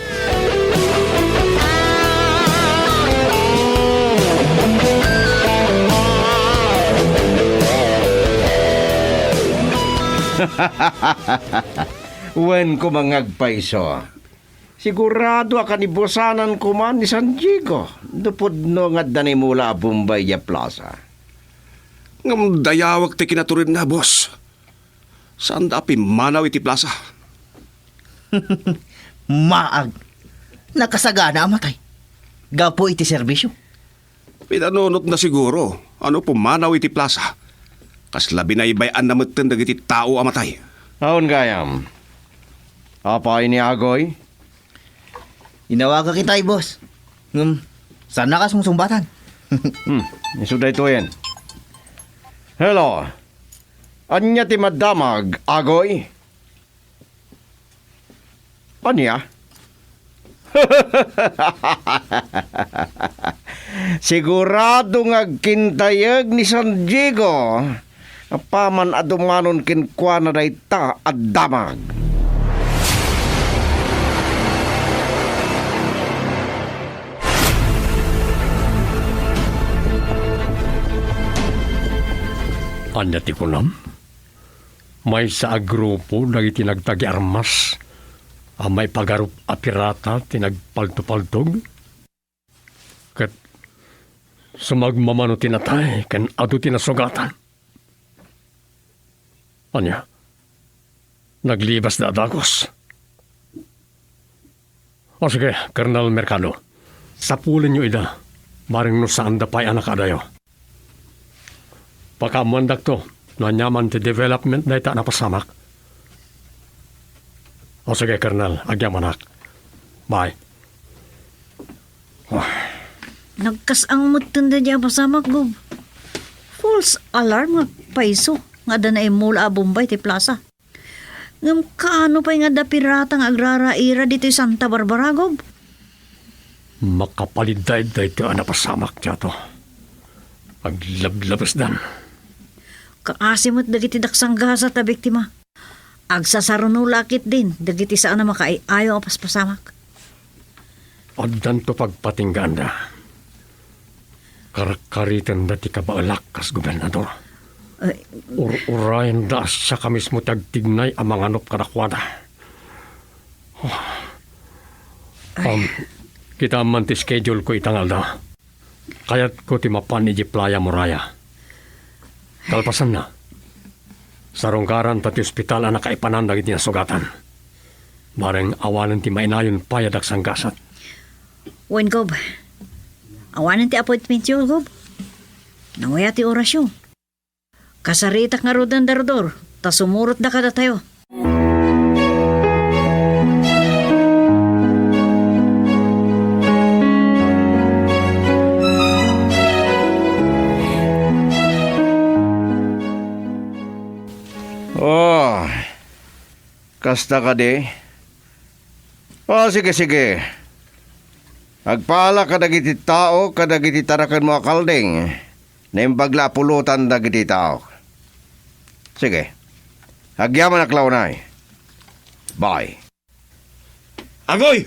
Wen koma nga agpayso. Sigurado a kanibusanan koma ni San Diego no pudno nga adda naimula a bomba idiay plasa. Ngem dayawek ti kinaturedna, boss. Saanda a pimmanaw iti plasa. Maag. Nakasagana a matay gapu iti serbisio. Pinanunotna siguro a no pumanaw iti plasa, kasla binaybay-anna metten dagiti tao a matay. Awan gayam. Apay ni Agoy? Inawagak itay, boss. Ngem, saannak a sungsungbatan. Hmm, isu daytoyen. Hello. Ania ti madamag, Agoy? Ania? Sigurado nga agkintayeg ni San Diego. Apaman a dumanon kenkuana dayta a damag. Ania ti kunam? Maysa a grupo dagiti nagtagiarmas a maipagarup a pirata ti nagpaltopaltog? Ket Sumagmamano ti natay ken adu ti nasugatan. Ania? Naglibasda a dagus? O sige, Colonel Mercado. Sapulenyo ida, bareng no saanda pay a nakaadayo. Pakaammoandakto no aniaman ti development dayta a napasamak. O sige, Colonel, agyamanak. Bye. Nagkas-ang metten daydi a pasamak, Gob. False alarm nga payso nga adda naimmula a bombay ti plasa. Ngem kaano pay nga adda pirata nga agraraira ditoy Santa Barbara, Gob? Makapaliddaid daytoy a napasamak, Chato. Aglablabesdan. Kaasi met dagiti daksanggasat a biktima. Agsasaruno la ketdin dagiti saan a makaay-ayo a paspasamak. Addanto pagpatinggaanda. Karkaritenda ti kabaelak kas gobernador. Ay. Ur-urayenda a siak a mismo ti agtignay a manganop kadakuada. Ay. Um, kitaem man ti schedule ko ita nga aldaw. Kayatko ti mapan idiay Playa Muraya. Kalpasanna, sarungkaranta ti ospital a nakaipanan dagiti nasugatan. Bareng awanen ti mainayon pay a daksanggasat. Wen, Gob. Awanen ti appointmentyo, Gob. Nawayo ti orasyo. Kasaritak ngaruden, Dardor, ta sumurotda kadatayo. Oh, kasta kadi? Oh, sige, sige. Agpaala kadagiti tao kadagiti tarakenmo a kalding. Naimbag la a pulotan dagiti tao. Sige. Agyamanak la unay. Bye. Agoy!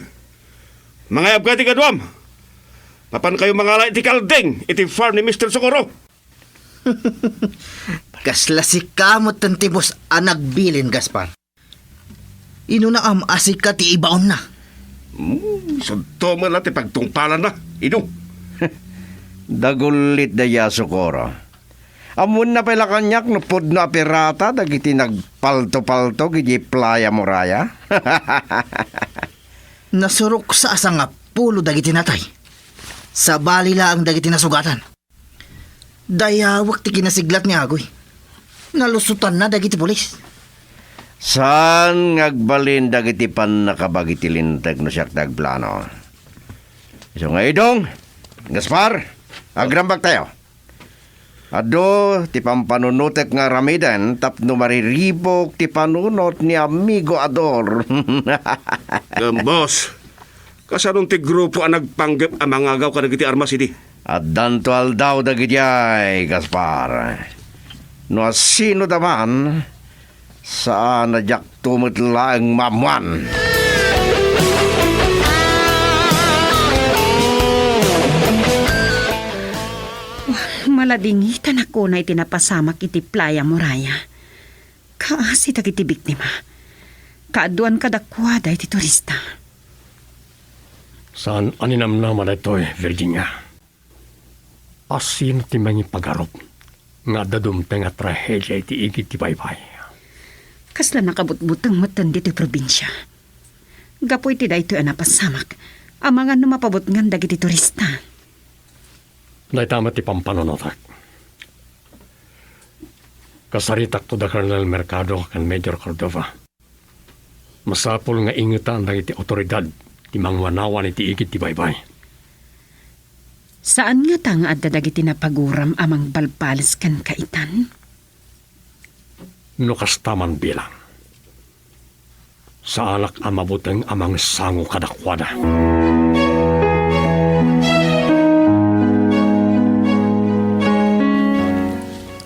Mangayab ka iti kaduam! Mapankayo mangala iti kalding iti farm ni Mister Socorro! Kasla sika met ti boss a nagbilin, Gaspar. Inuna am a sika ti ibaonna. Hmm, sudto met la ti pagtungpalanna, Ido. Dagullit dayta a Socorro. Ammoenna pay la kaniak no pudno a pirata dagiti nagpaltopalto idiay Playa Muraya? Nasuroksa a sangapulo dagiti natay. Sabali laeng dagiti nasugatan. Dayawek ti kinasiglat ni Agoy. Nalusotanna dagiti pulis. Saan nga agbalin dagiti pannakabag iti linteg no siak ti agplano? Isu nga Idong, Gaspar, agrambaktayo. Adu ti pampanunotek nga aramiden tapno mariribuk ti panunot ni Amigo Ador. Ngem, boss, kasanon ti grupo a nagpanggep a mangagaw kadagiti armas idi? Addanto aldaw dagidiay, Gaspar. No asinoda man, saan a diakto met laeng maammoan. Maladingitanak unay ti napasamak iti Playa Muraya. Kaasi dagiti biktima. Kaaduan kadakuada iti turista. Saan a ninamnama daytoy, Virginia. Asino ti mangipagarup nga adda dumteng a trahedia iti igid ti baybay? Kasla nakabutbuteng metten ditoy probinsia. Gapu iti daytoy a napasamak, amangan no mapabutngan dagiti turista. Dayta met ti pampanunotak. Kasaritakto da Colonel Mercado ken Major Cordova. Masapul nga ingetan dagiti awtoridad ti mangwanawan iti igid ti baybay. Saan ngata nga adda dagiti napaguram a mangbalbales ken kaitan? No kasta man bilang, saanak a mabuteng a mangsango kadakuada.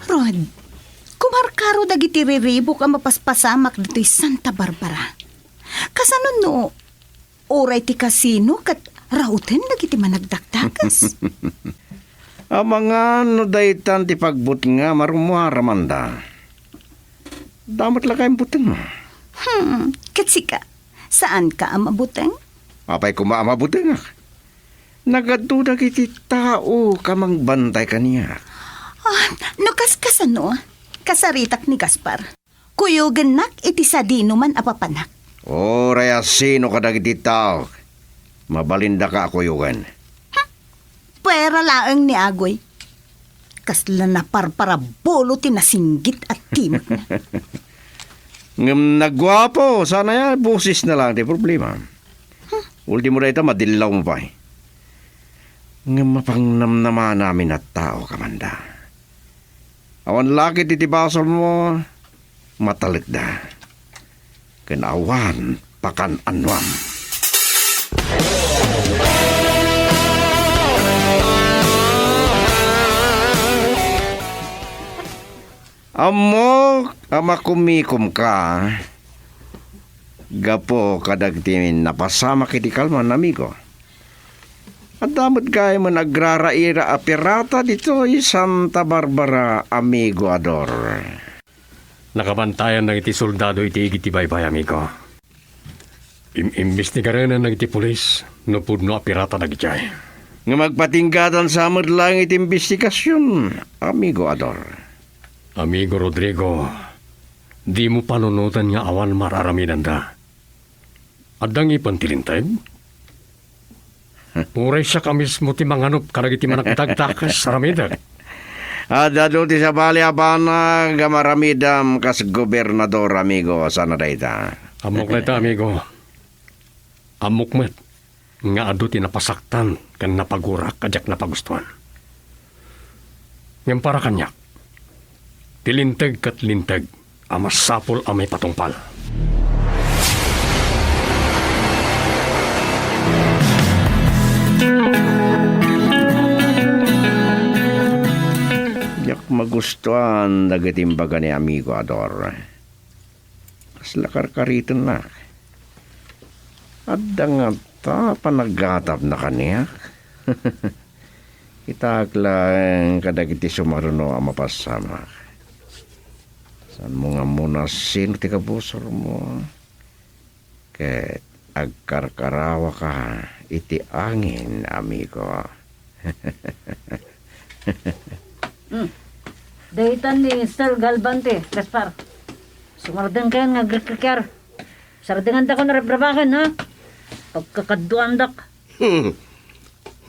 Rod, kumarkaro dagiti riribuk a mapaspasamak ditoy Santa Barbara. Kasano no uray ti kasino ket rauten dagiti managdakdakes? Amangan no daytan ti pagbutnga, marummuar, Amanda. Damet la kayat butengmo. Hmm, ket sika, saanka a mabuteng? Apay koma a mabutengak? Nagadu dagiti tao a mangbantay kaniak. Ah, no kaskasano, kasaritak ni Gaspar. Kuyogennak iti sadinoman a papanak. Uray a sino kadagiti tao, mabalindaka a kuyogen. Puera laeng ni Agoy. Kasla naparparabulo ti nasinggit a timekna. Ngem naguapo, sana ya, bosesna lang ti problema. Ultimo dayta, madillawmo pay. Ngem mapangnamnamana amin a tao, Kamanda. Awan lakit iti basolmo, matalekda. Ken awan pakan-annuam. Ammok a makumikomka gapu kadagiti napasamak iti kalman, amigo. Adda met gayam agraraira a pirata ditoy Santa Barbara, amigo Ador. Nakabantayan dagiti soldado iti igid ti baybay, amigo. Im-imbestigarenen dagiti pulis no pudno a pirata dagidiay. Ngem agpatinggatan sa met laeng iti imbestigasion, amigo Ador. Amigo Rodrigo, dimo panunoten nga awan mararamidanda. Adda ngipen ti linteg? Uray siak a mismo ti manganup kadagiti managdagdakes aramidek. Adda adu ti sabali a banag a maramidam kas gobernador, amigo, sana dayta. Ammok dayta, amigo. Ammok met nga adu ti napasaktan ken napagurak a diak napagustuan. Ngem para kaniak, ti linteg ket linteg a masapul a maipatungpal. Diak magustuan dagiti imbaga ni Amigo Ador. Kasla karkaritennak. Adda ngata panagatapna kaniak. Kitaek laeng kadagiti sumaruno a mapassamak. Saanmo nga ammona sino ti kabusormo. Ket agkarkarawaka iti angin, amigo. Hmm. Daytan ni Sir Galvante, Gaspar. Sumardengkayon nga agrikrikiar. Sardengandakon a rabrabaken, ha? Pagkakaduandak. Hmm.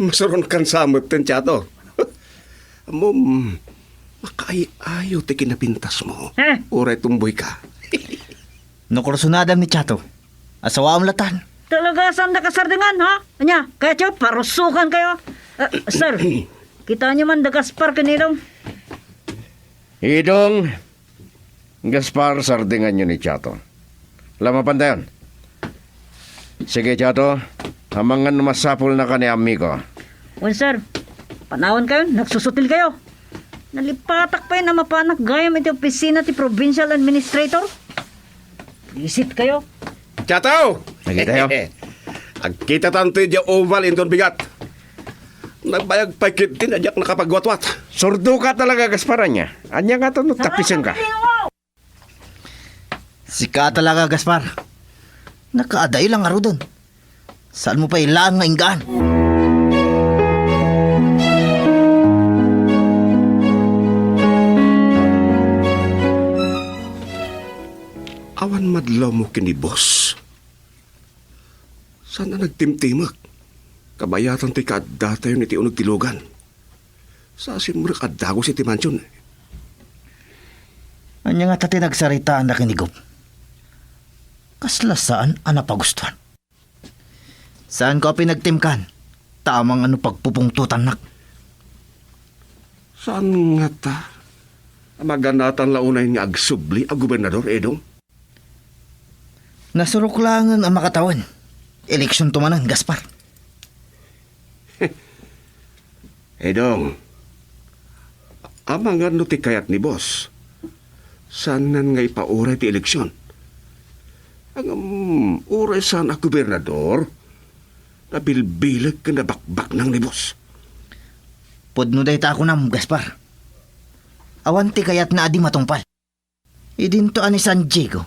Masuronkan sa met ten, Chato. Ammom, makaay-ayo ti kinapintasmo. Eh? Uray tumboyka. No kursunadam ni Chato, asawaam latan. Talaga, saandak a sardengan, ha? Ania, kayatyo, parusukankayo? Eh, sir, kitaenyo man da Gaspar ken Idong. Idong, Gaspar, sardenganyo ni Chato. La, mapantayon. Sige, Chato, amangan no masapulnaka ni Amigo. Wen, sir. Panawankayon, nagsusutilkayo. Nalipatak pay a mapanak gayam iti opisina ti provincial administrator. Buisit kayo. Chato! Nagkitayo? Agkitatanto idiay oval inton bigat. Nagbayag pay ketdi a diak nakapagwatwat. Surdo ka talaga, Gaspar, ania? Ania nga to no tapisenka? Sika talaga, Gaspar. Nakaadayo lang ngaruden. Saanmo pay laeng nga inggaan? Awan madlawmo ken ni boss. Saan a nagtimtimek? Kabayatan ti kaaddatayon iti uneg ti lugan. Sa simmurek a dagus iti mansion. Ania ngata ti nagsaritaanna ken ni Gob? Kasla saan a napagustuan. Saanko a pinagtimkan, ta amangan no pagpupungtotannak. Saan ngata a maganatan la unay nga agsubli a gobernador, Edong? Nasurok laengen a makatawen. Eleksionto manen, Gaspar. Edong, amangan no ti kayat ni boss. Saanen nga ipauray ti eleksion. Ngem, uray saan a gobernador, nabilbileg ken nabakbaknang ni boss. Pudno dayta a kunam, Gaspar. Awan ti kayatna a di matungpal. Idinto a ni San Diego,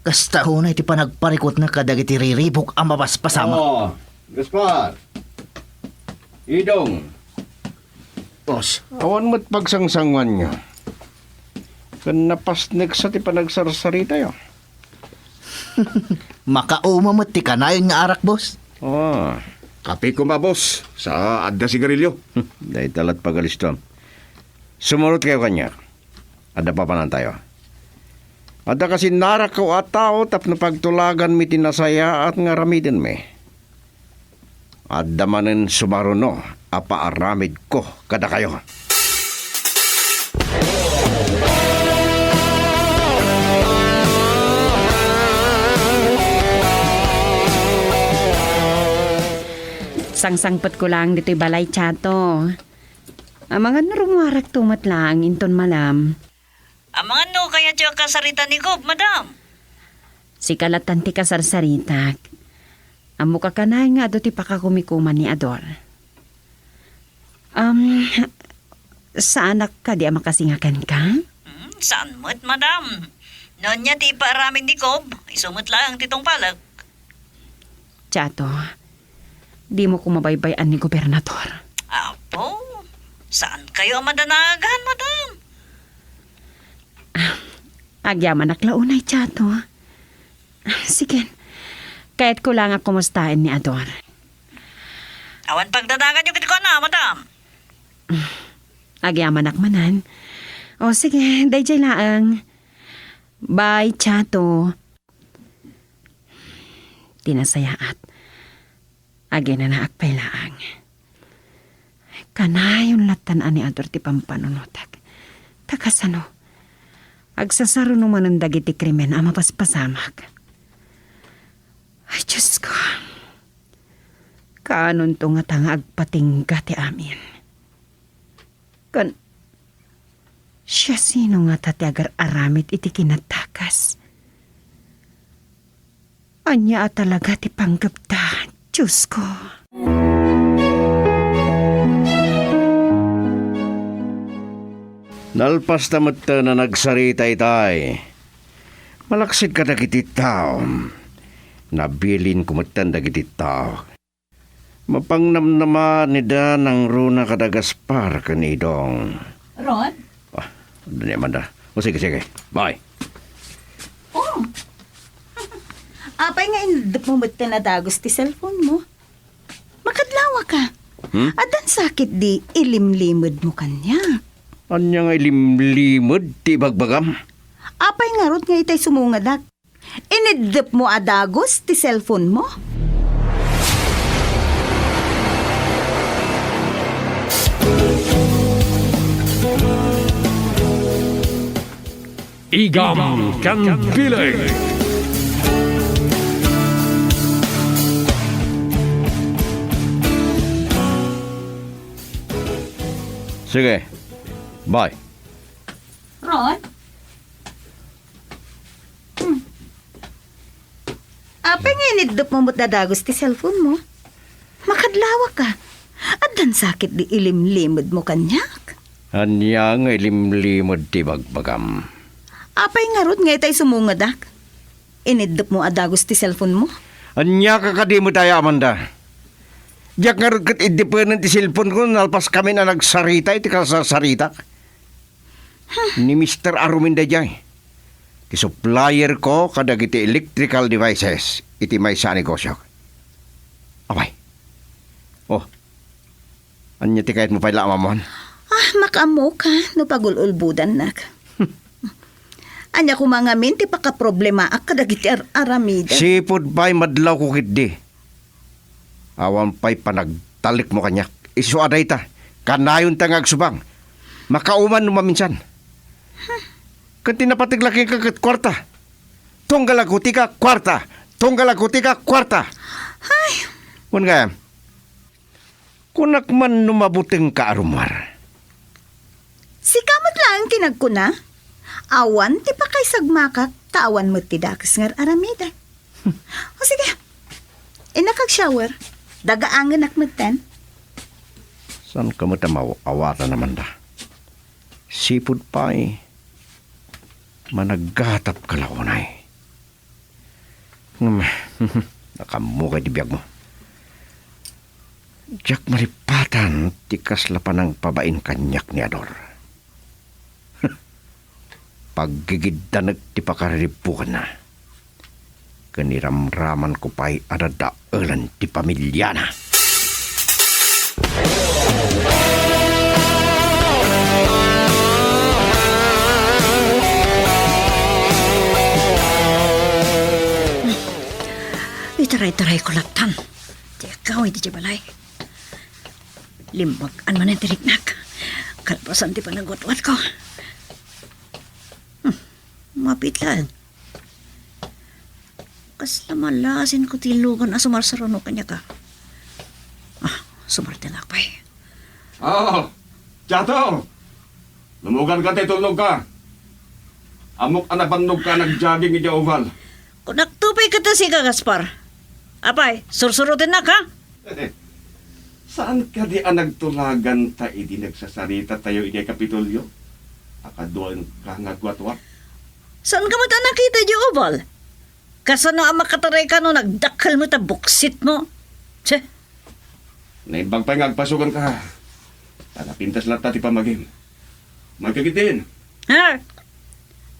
kasta unay ti panagparikutna kadagiti riribuk a mapaspasamak. Oh, Gaspar. Idong. Boss. Awan met pagsangsanguanyo. Ken napasneksa ti panagsarsaritayo. Makauma met ti kanayon nga arak, boss. Ah, kape koma, boss. Sa adda sigarilyo. Dayta lat pagalistom. Sumurot kayo kaniak. Adda papanantayo. Adda kasinnarakko a tao tapno pagtulaganmi ti nasayaat nga aramidenmi. Adda manen sumaruno a paaramidko kadakayo. Sangsangpetko laeng ditoy balay, Chato. Amangan no rumuarakto met laeng inton malam. Amangan no kayatyo a kasarita ni Gob, madam? Sika lattan ti kasarsaritak. Ammok a kanayon nga adu ti pakakumikuman ni Ador. Um, saanak kadi a makasinga kenka? Hmm, saan met, madam. No ania ti ipaaramid ni Gob, isu met laeng ti tungpalek. Chato, dimo ko mabaybay-an ni Gobernador. Apo, saan kayo a madanagan, madam? Ah, agyamanak la unay, Chato. Ah, sige, kayatko la nga kumustaen ni Ador. Awan pagdanaganyo kenkuana, madam. Agyamanak manen. O, sige, daydiay laeng. Bye, Chato. Ti nasayaat, aginanaak pay laeng. Kanayon lattan a ni Ador ti pampanunotek. Ta kasano? Agsasaruno manen dagiti krimen a mapaspasamak. Ay, Diosko. Kaanonto ngata nga agpatingga ti amin? Ken siasino ngata ti agar-aramid iti kinatakas? Ania a talaga ti panggepta, Diosko? Nalpasta metten a nagsarita itay. Malaksid kadagiti tao. Nabilinko metten dagiti tao. Mapangnamnama ni da nangruna kada Gaspar ken Idong. Rod? Ah, adda ni Amanda. O, sige, sige. Bye. Oh. Apay nga ineddep mo metten a dagus ti cellphone mo? Makadlawa ka. Hmm? Addan sakit di ilimlimed mo kaniak. Ania nga ilimlimed ti ibagbagam? Apay ngarud nga itay sumungadak? Ineddep mo a dagus ti cellphone mo? Igam ken Bileg. Sige. Bye. Ron? Hmm. Apay nga ineddep mo met a dagus ti cellphone mo? Makadlawa ka. Addan sakit di ilimlimed mo kaniak. Ania nga ilimlimed ti bagbagam? Apay ngarud nga itay sumungadak? Ineddep mo a dagus ti cellphone mo? Ania ka kadi met aya, Amanda? Diak ngarud ket iddepenen ti cellphone ko nalpas kamin a nagsarita iti kasarsaritak. Ni Mister Arumin daydiay. Ti supplier ko kadagiti electrical devices iti maysa a negosio. Apay. Oh. Ania ti kayatmo pay la a maammuan? Ah, makaammo ka no pagul-ulbodannak. Ania koma ngamin ti pakaproblemaak kadagiti ar-aramiden? Sipud pay madlawko ketdi. Awan pay panagtalekmo kaniak. Isu a dayta, kanayonta nga agsubang. Makauman no maminsan. Ken ti napateg la kenka ket kuarta. Tunggal a gutika, kuarta. Tunggal a gutika, kuarta. Ay. Wen gayam, kunak man no mabutengka a rummuar. Sika met laeng ti nagkuna, awan ti pakaisagmakak ta awan met ti dakes nga ar-aramidek. O sige, innak ag-shower. Dagaangenak metten. Saan ka met a maw-awatan, Amanda? Sipud pay, managgatap ka la unay. Hmm, nakaammo kay ti biagmo. Diak malipatan ti kasla panangpabain kaniak ni Ador. Paggigiddanek ti pakariribbukanna. Ken iramramanko pay a dadaelen ti pamiliana. Itaray-tarayko lattan ti agawid idiay balay. Limmag-an manen ti riknak. Kalpasan ti panagwatwatko. Hmm, mabiit laeng. Kasla malasinko ti lugan a sumarsaruno kaniak, a. Ah, sumardengak pay. Oh, Chato! Lumuganka ta itulnogka. Ammok a nabannogka a nagjogging idiay oval. Kunakto pay ket ta sika, Gaspar. Apay, sursurotennak, ha? Saan kadi a nagtulaganta idi nagsasaritatayo idiay Kapitolyo a kaduaenka nga agwatwat? Saanka met a nakita idiay oval? Kasano a makatarayka no nagdakkel met a buksitmo? Tse! Naimbag pay nga agpasoganka. Ta napintas latta ti pammagim. Maikagidin. Ha?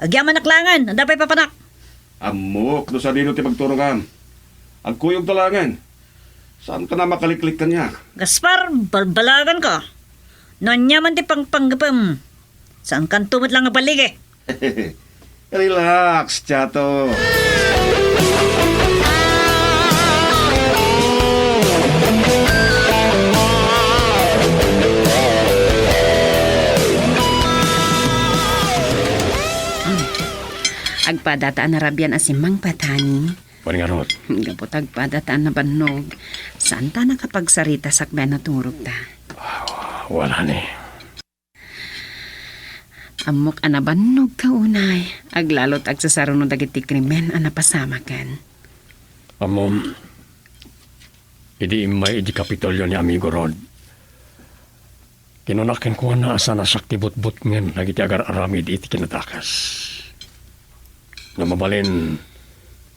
Agyamanak laengen, adda pay papanak. Ammok no sadino ti pagturongam. Agkuyogta laengen. Saanka a makaliklik kaniak. Gaspar, balbalaganka. No ania man ti pangpanggepem, saankanto met laeng a balligi. Relax, Chato. Agpadata a narabian a simmangpet, honey. Wen ngarud? Gapu ta agpadata a nabannog, saanta a nakapagsarita sakbay a naturogta. Ah, wala ni. Ammok a nabannogka unay, aglalo ta agsasaruno dagiti krimen a napasamaken. Ammom, idi immay idiay Kapitolyo ni Amigo Rod, kinuna kenkuana a saan a siak ti butbutngen dagiti agar-aramid iti kinadakes. Nga mabalin,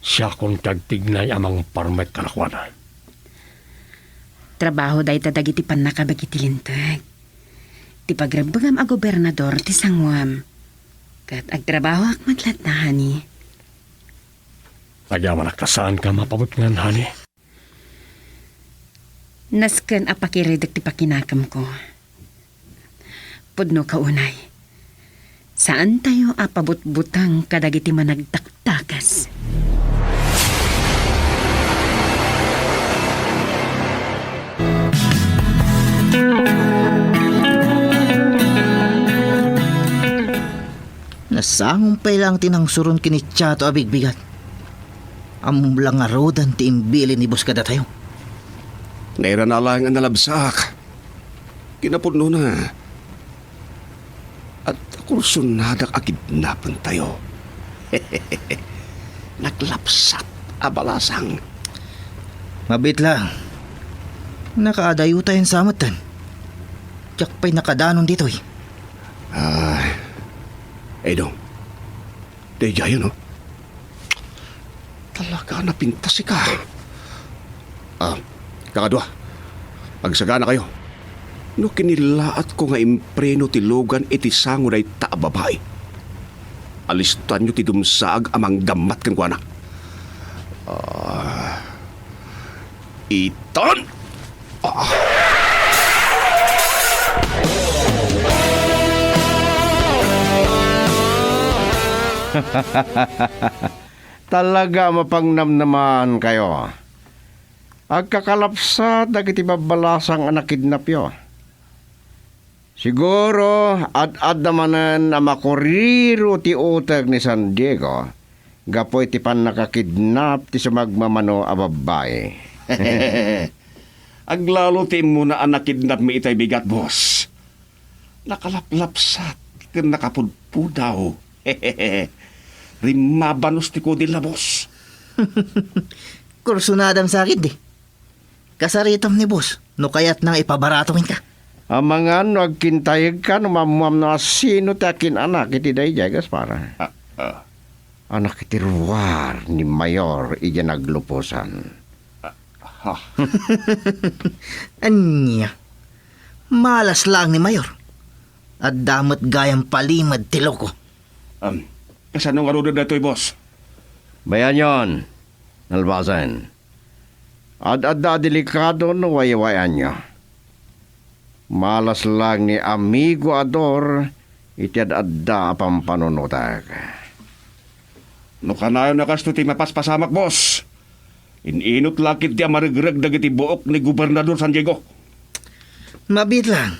siakon ti agtignay a mangparmek kadakuada. Trabaho dayta dagiti pannakabek iti Linteg. Ti pagrebbengam a gobernador ti sanguam. Ket agtrabahoak met latta, honey. Agyamanak ta saanka a mapabutngan, honey. Nasken a pakiridek ti pakinakemko. Pudnoka unay. Saantayo a pabutbuteng kadagiti managdakdakes. Nasangom pay laeng ti nangsuron ken ni Chato a bigbigat. Ammom la ngaruden ti imbilin ni Boss kadatayo. Nairana laeng a nalabsaak. Kinapudnona, adda kursonadak a kidnapentayo. Naglapsat a balasang. Mabiit la. Nakaadayotayon sa metten. Diak pay nakadanon ditoy. Ay, Edo. Daydiayo, no? Talaga, napintas ika. Ah, kakadua, agsaganakayo. No kinillaatko nga impreno ti lugan iti sango dayta a babai, alistanyo ti dumsaag a manggammat kenkuana. Ah, itan! Ah! Talaga a mapangnamnamaankayo. Agkakalapsat dagiti babbalasang a nakidnapyo. Siguro, ad-adda manen a makuriro ti uteg ni San Diego gapu iti pannakakidnap ti sumagmamano a babbai. Aglalo ti immuna a nakidnapmi itay bigat, boss. Nakalaplapsat ken nakapudpudaw. Rimmabanos ti kudilna, boss. Kursunadam sakit di. Kasaritam ni boss no kayatna nga ipabarato kenka. Amangan no agkintayegka no maammuam no asino ti akin-anak iti daydiay, Gaspar. Ah, ah. Anak iti ruar ni Mayor idiay nagluposan. Ah, Ha? Ania? Malas laeng ni Mayor. Adda met gayam palimed ti loko. Um, kasano ngaruden daytoy, boss? Bayanyon, nalpasen. Ad-adda a delikado no waywayanyo. Malas laeng ni Amigo Ador iti ad-adda a pampanunotek. No kanayon a kastoy ti mapaspasamak, boss, in-inot la ketdi a maregreg dagiti buok ni Gobernador San Diego. Mabiit laeng.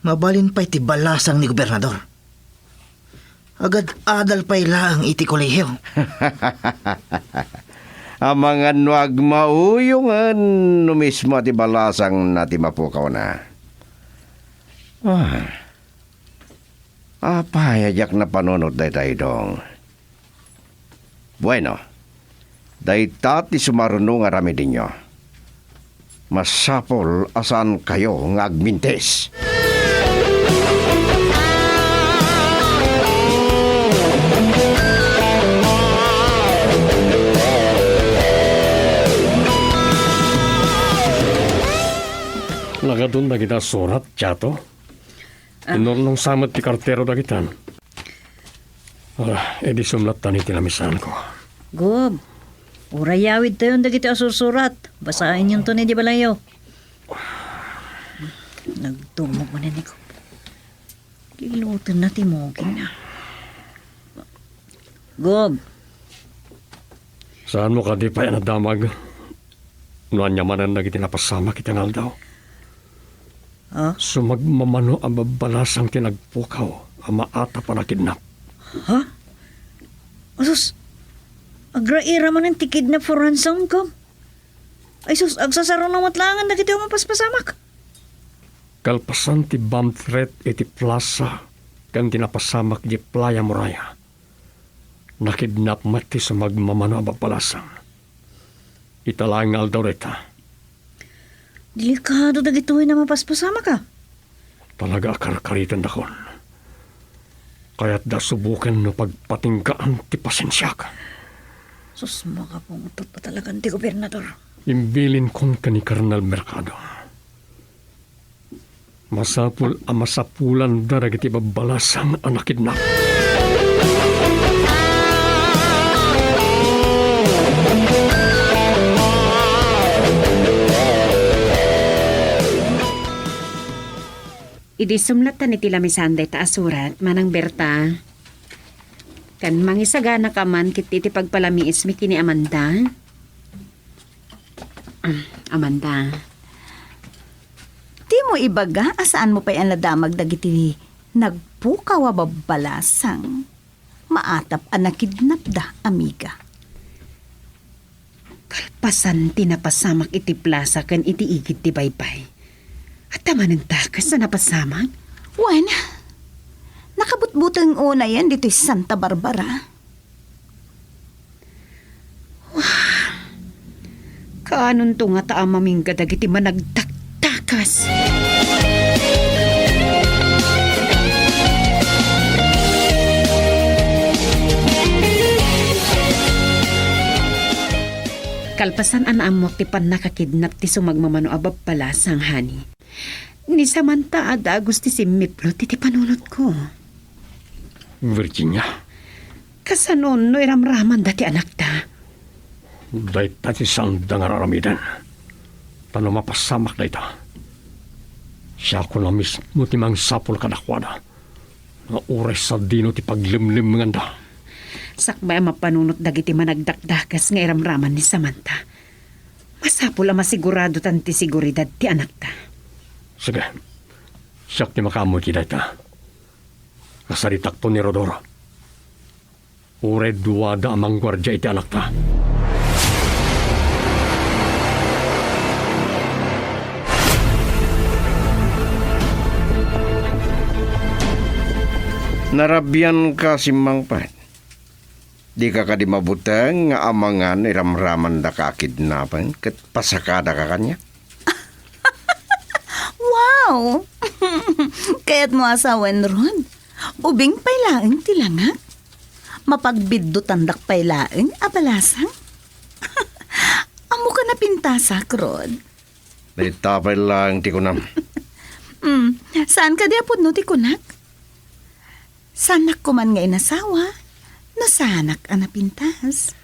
Mabalin pay ti balasang ni Gobernador. Agad-adal pay laeng iti kolehio. Amangan no agmauyongen no mismo ti balasangna ti mapukawna. Ah. Apay a diak napanunot dayta, Dong? Bueno, dayta ti sumaruno nga aramidenyo. Masapul a saankayo nga agmintis. Nagadu dagita surat, Chato? Ah. Inurnong sa met ti kartero dagitan. Ah, idi sumlattan iti lamisaanko. Gob, uray awidtayon dagiti asursurat. Basaenyonton idi balayyo. Nagdumog manen ni Gob. Lilutenna ti mugingna. Gob. Saanmo kadi pay a nadamag no ania manen dagiti napasamak iti nga aldaw? Ah? Sumagmamano a babbalasang ti nagpukaw a maatap a nakidnap. Ha? Asus, agraira manen ti kidnap for ransom, Gob? Ay sus, agsasaruno met laengen dagiti umapaspasamak. Kalpasan ti bomb threat iti plaza ken ti napasamak iti Playa Muraya, nakidnap met ti sumagmamano a babbalasang. Ita laeng nga aldaw dayta. Delikado dagitoy a mapaspasamak, a. Talaga a karkaritendakon. Kayatda suboken no pagpatinggaan ti pasensiak. Sus, makapungtot a talagan ti gobernador. Imbilinkon ken ni Colonel Mercado. Masapul a masapulanda dagiti babbalasang a nakidnap. Idi sumlattan iti lamisaan dayta a surat, Manang Berta, ken mangisaganaka man ket iti pagpalamiismi ken ni Amanda. Ah, Amanda. Dimo ibaga a saanmo pay a nadamag dagiti nagpukaw a babbalasang. Maatap a nakidnapda, amiga. Kalpasan ti napasamak iti plaza ken iti igid ti baybay, adda manen dakes a napasamak? Wen, nakabutbuteng unayen ditoy Santa Barbara. Wah, kaanonto ngata a mamingga dagiti managdakdakas? Kalpasan a naammuak ti pannakakidnap ti sumagmamano a babbalasang, honey, ni Samantha a dagus ti simmiplot iti panunotko. Virginia. Kasano no iramramanda ti anakta? Dayta ti saanda nga aramiden. Ta no mapasamak dayta, siakon a mismo ti mangsapul kadakuada. Nga uray sadino ti paglemlemmenganda. Sakbay a mapanunot dagiti managdakdakas nga iramraman ni Samantha, masapul a masiguradotan ti seguridad ti anakta. Sige. Siak ti makaammo iti dayta. Nasaritakto ni Rodor. Uray duada a mangguardia iti anakta. Narabianka, simmangpet. Dika kadi mabuteng nga amangan iramramandaka a kidnapen ket pasakadaka kaniak? Wow! Kayatmo a sawen, Rod? Ubing pay laeng ti langak? Mapagbiddutandak pay laeng a balasang? Ammoka a pintasak, Rod. Dayta pay laeng ti kunam. Hmm, saan kadi a pudno ti kunak? Saannak koman nga inasawa no saanak a napintas.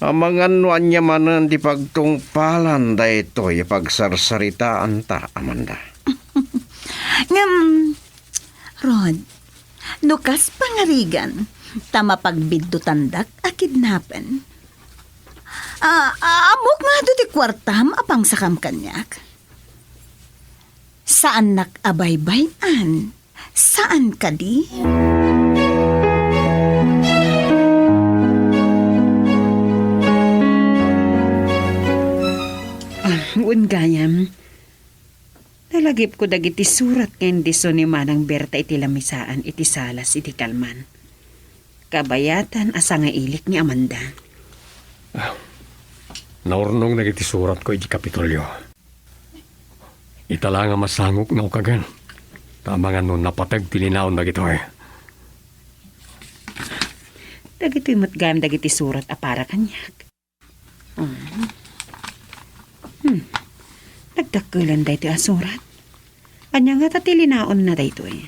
Amangan no ania manen ti pagtungpalan daytoy a pagsarsaritaanta, Amanda. Ngem, Rod, no kas pangarigan, ta mapagbidutandak a kidnapen. Ah, ah, ammok nga adu ti kuartam a pangsakam kaniak. Saannak a baybay-an. Saan kadi? Ah, wen gayam. Nalagipko dagiti surat nga indisso ni Manang Berta iti lamisaan iti salas iti kalman. Kabayatan a sangailik ni Amanda. Ah, naurnong dagiti suratko iti Kapitolio. Ita la nga masangok nga ukagen. Ta amangan no napateg ti linaon dagitoy. Dagitoy met gayam dagiti surat a para kaniak. Hmm. Hmm. Nagdakkelan daytoy a surat. Ania ngata ti linaonna daytoy?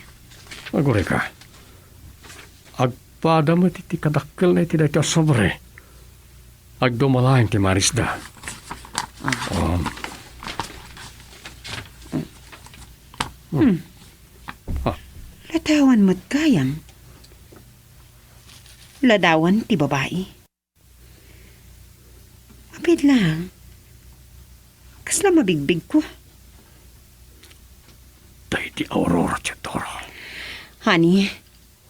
Agurayka. Agpada met iti kadakkelna iti daytoy a sobre. Agduma laeng ti marisda. Ah. Um. Hmm. Ah. Ladawan met gayam. Ladawan ti babai. Apid lang. Kasla mabigbigko. Daydi Aurora Teodoro. Honey,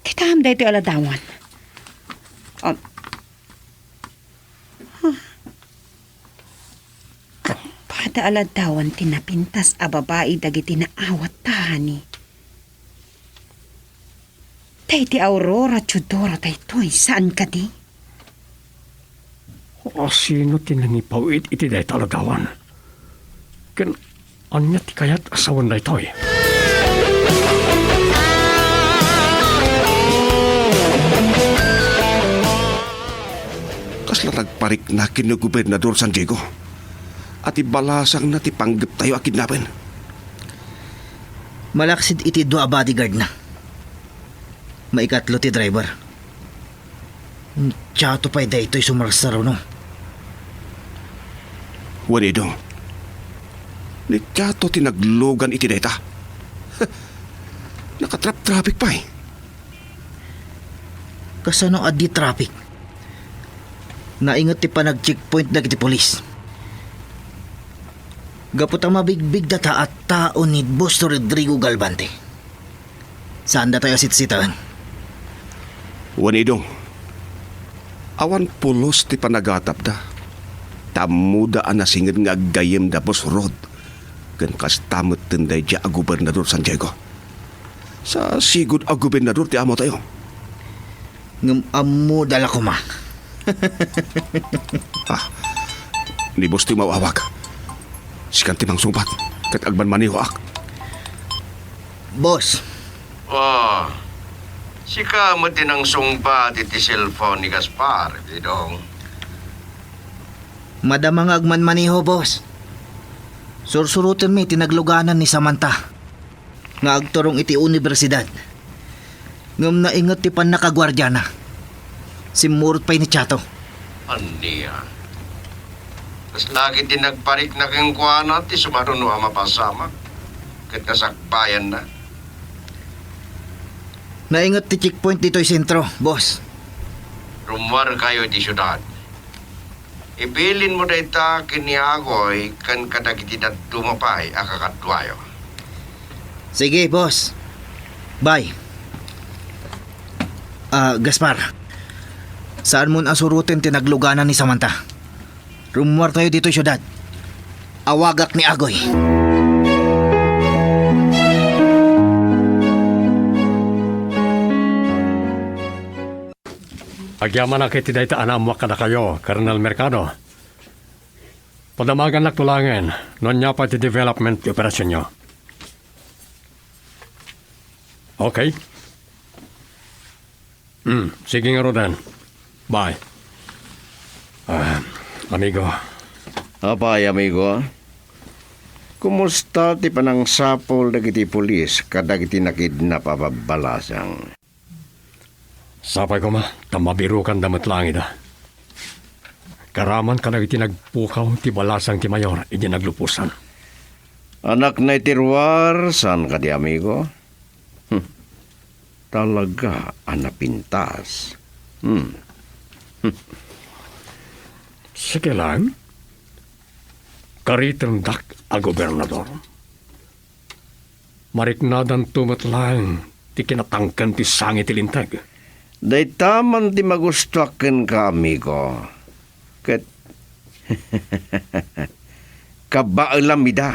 kitaem daytoy a ladawan. Um, huh. Appada a ladawan ti napintas a babai dagiti naawat ta, honey. Daydi Aurora Teodoro daytoy, saan kadi? Asino ti nangipaw-it iti dayta a ladawan? Ken ania ti kayat a sawen daytoy? Kasla nagparikna ken ni Gobernador San Diego a ti balasangna ti panggeptayo a kidnapen. Malaksid iti dua a bodyguard na. Maikatlo ti driver. Chato pay daytoy sumarsaruno. Wen, Idong. Ni Chato ti naglugan iti dayta. Nakatrap-traffic pay. Kasano a di traffic? Nainget ti panag-checkpoint dagiti pulis. Gapu ta mabigbigdata a tao ni Boss Rodrigo Galvante. Saan datayo a sitsitaan? Wen, Idong. Awan pulos ti panagatapda. Ta ammoda a nasinged nga aggayyem da Boss Rod. Ken kasta metten daydiay a Gobernador San Diego. Sa sigud a gobernador ti amotayo. Ngem ammoda la koma. Ah, ni Boss ti umawawag. Sikan ti mangsungbat, ket agmanmanehoak. Boss. Oh, sika met ti nangsungbat iti cellphone ni Gaspar, Idong. Madama nga agmanmaneho, boss. Sursurotenmi ti nagluganan ni Samantha nga agturong iti universidad. Ngem nainget ti pannakaguardiana. Simmurot pay ni Chato. Ania? Kasla ket ti nagparikna kenkuana ti sumaruno a mapasamak ket kasakbayanna. Nainget ti checkpoint ditoy sentro, boss. Rummuarkayo iti siudad. Ibilinmo dayta ken ni Agoy ken kadagiti dadduma pay a kakaduayo. Sige, boss. Bye. Ah, Gaspar, saanmon a suroten ti nagluganan ni Samantha. Rummuartayo ditoy siudad. Awagak ni Agoy. Agyamanak iti dayta a naammoak kadakayo, Colonel Mercado. Padamagannakto laengen no ania pay ti development ti operasionyo. Okay. Hmm, sige ngaruden. Bye. Ah, amigo, Apay, amigo? Kumusta ti panangsapul dagiti pulis kadagiti nakidnap a babbalasang? Sapay koma, ta mabirokanda met laeng ida. Karaman kadagiti nagpukaw ti balasang ti mayor idi nagluposan. Anakna iti ruar, saan kadi, amigo? Hmm. Talaga a napintas. Hmm. Sige lang. Karitendak a gobernador. Mariknadanto met laeng ti kinatangken ti sangi ti linteg. Dayta man ti magustoak kenka, amigo. Ket kabaelam ida.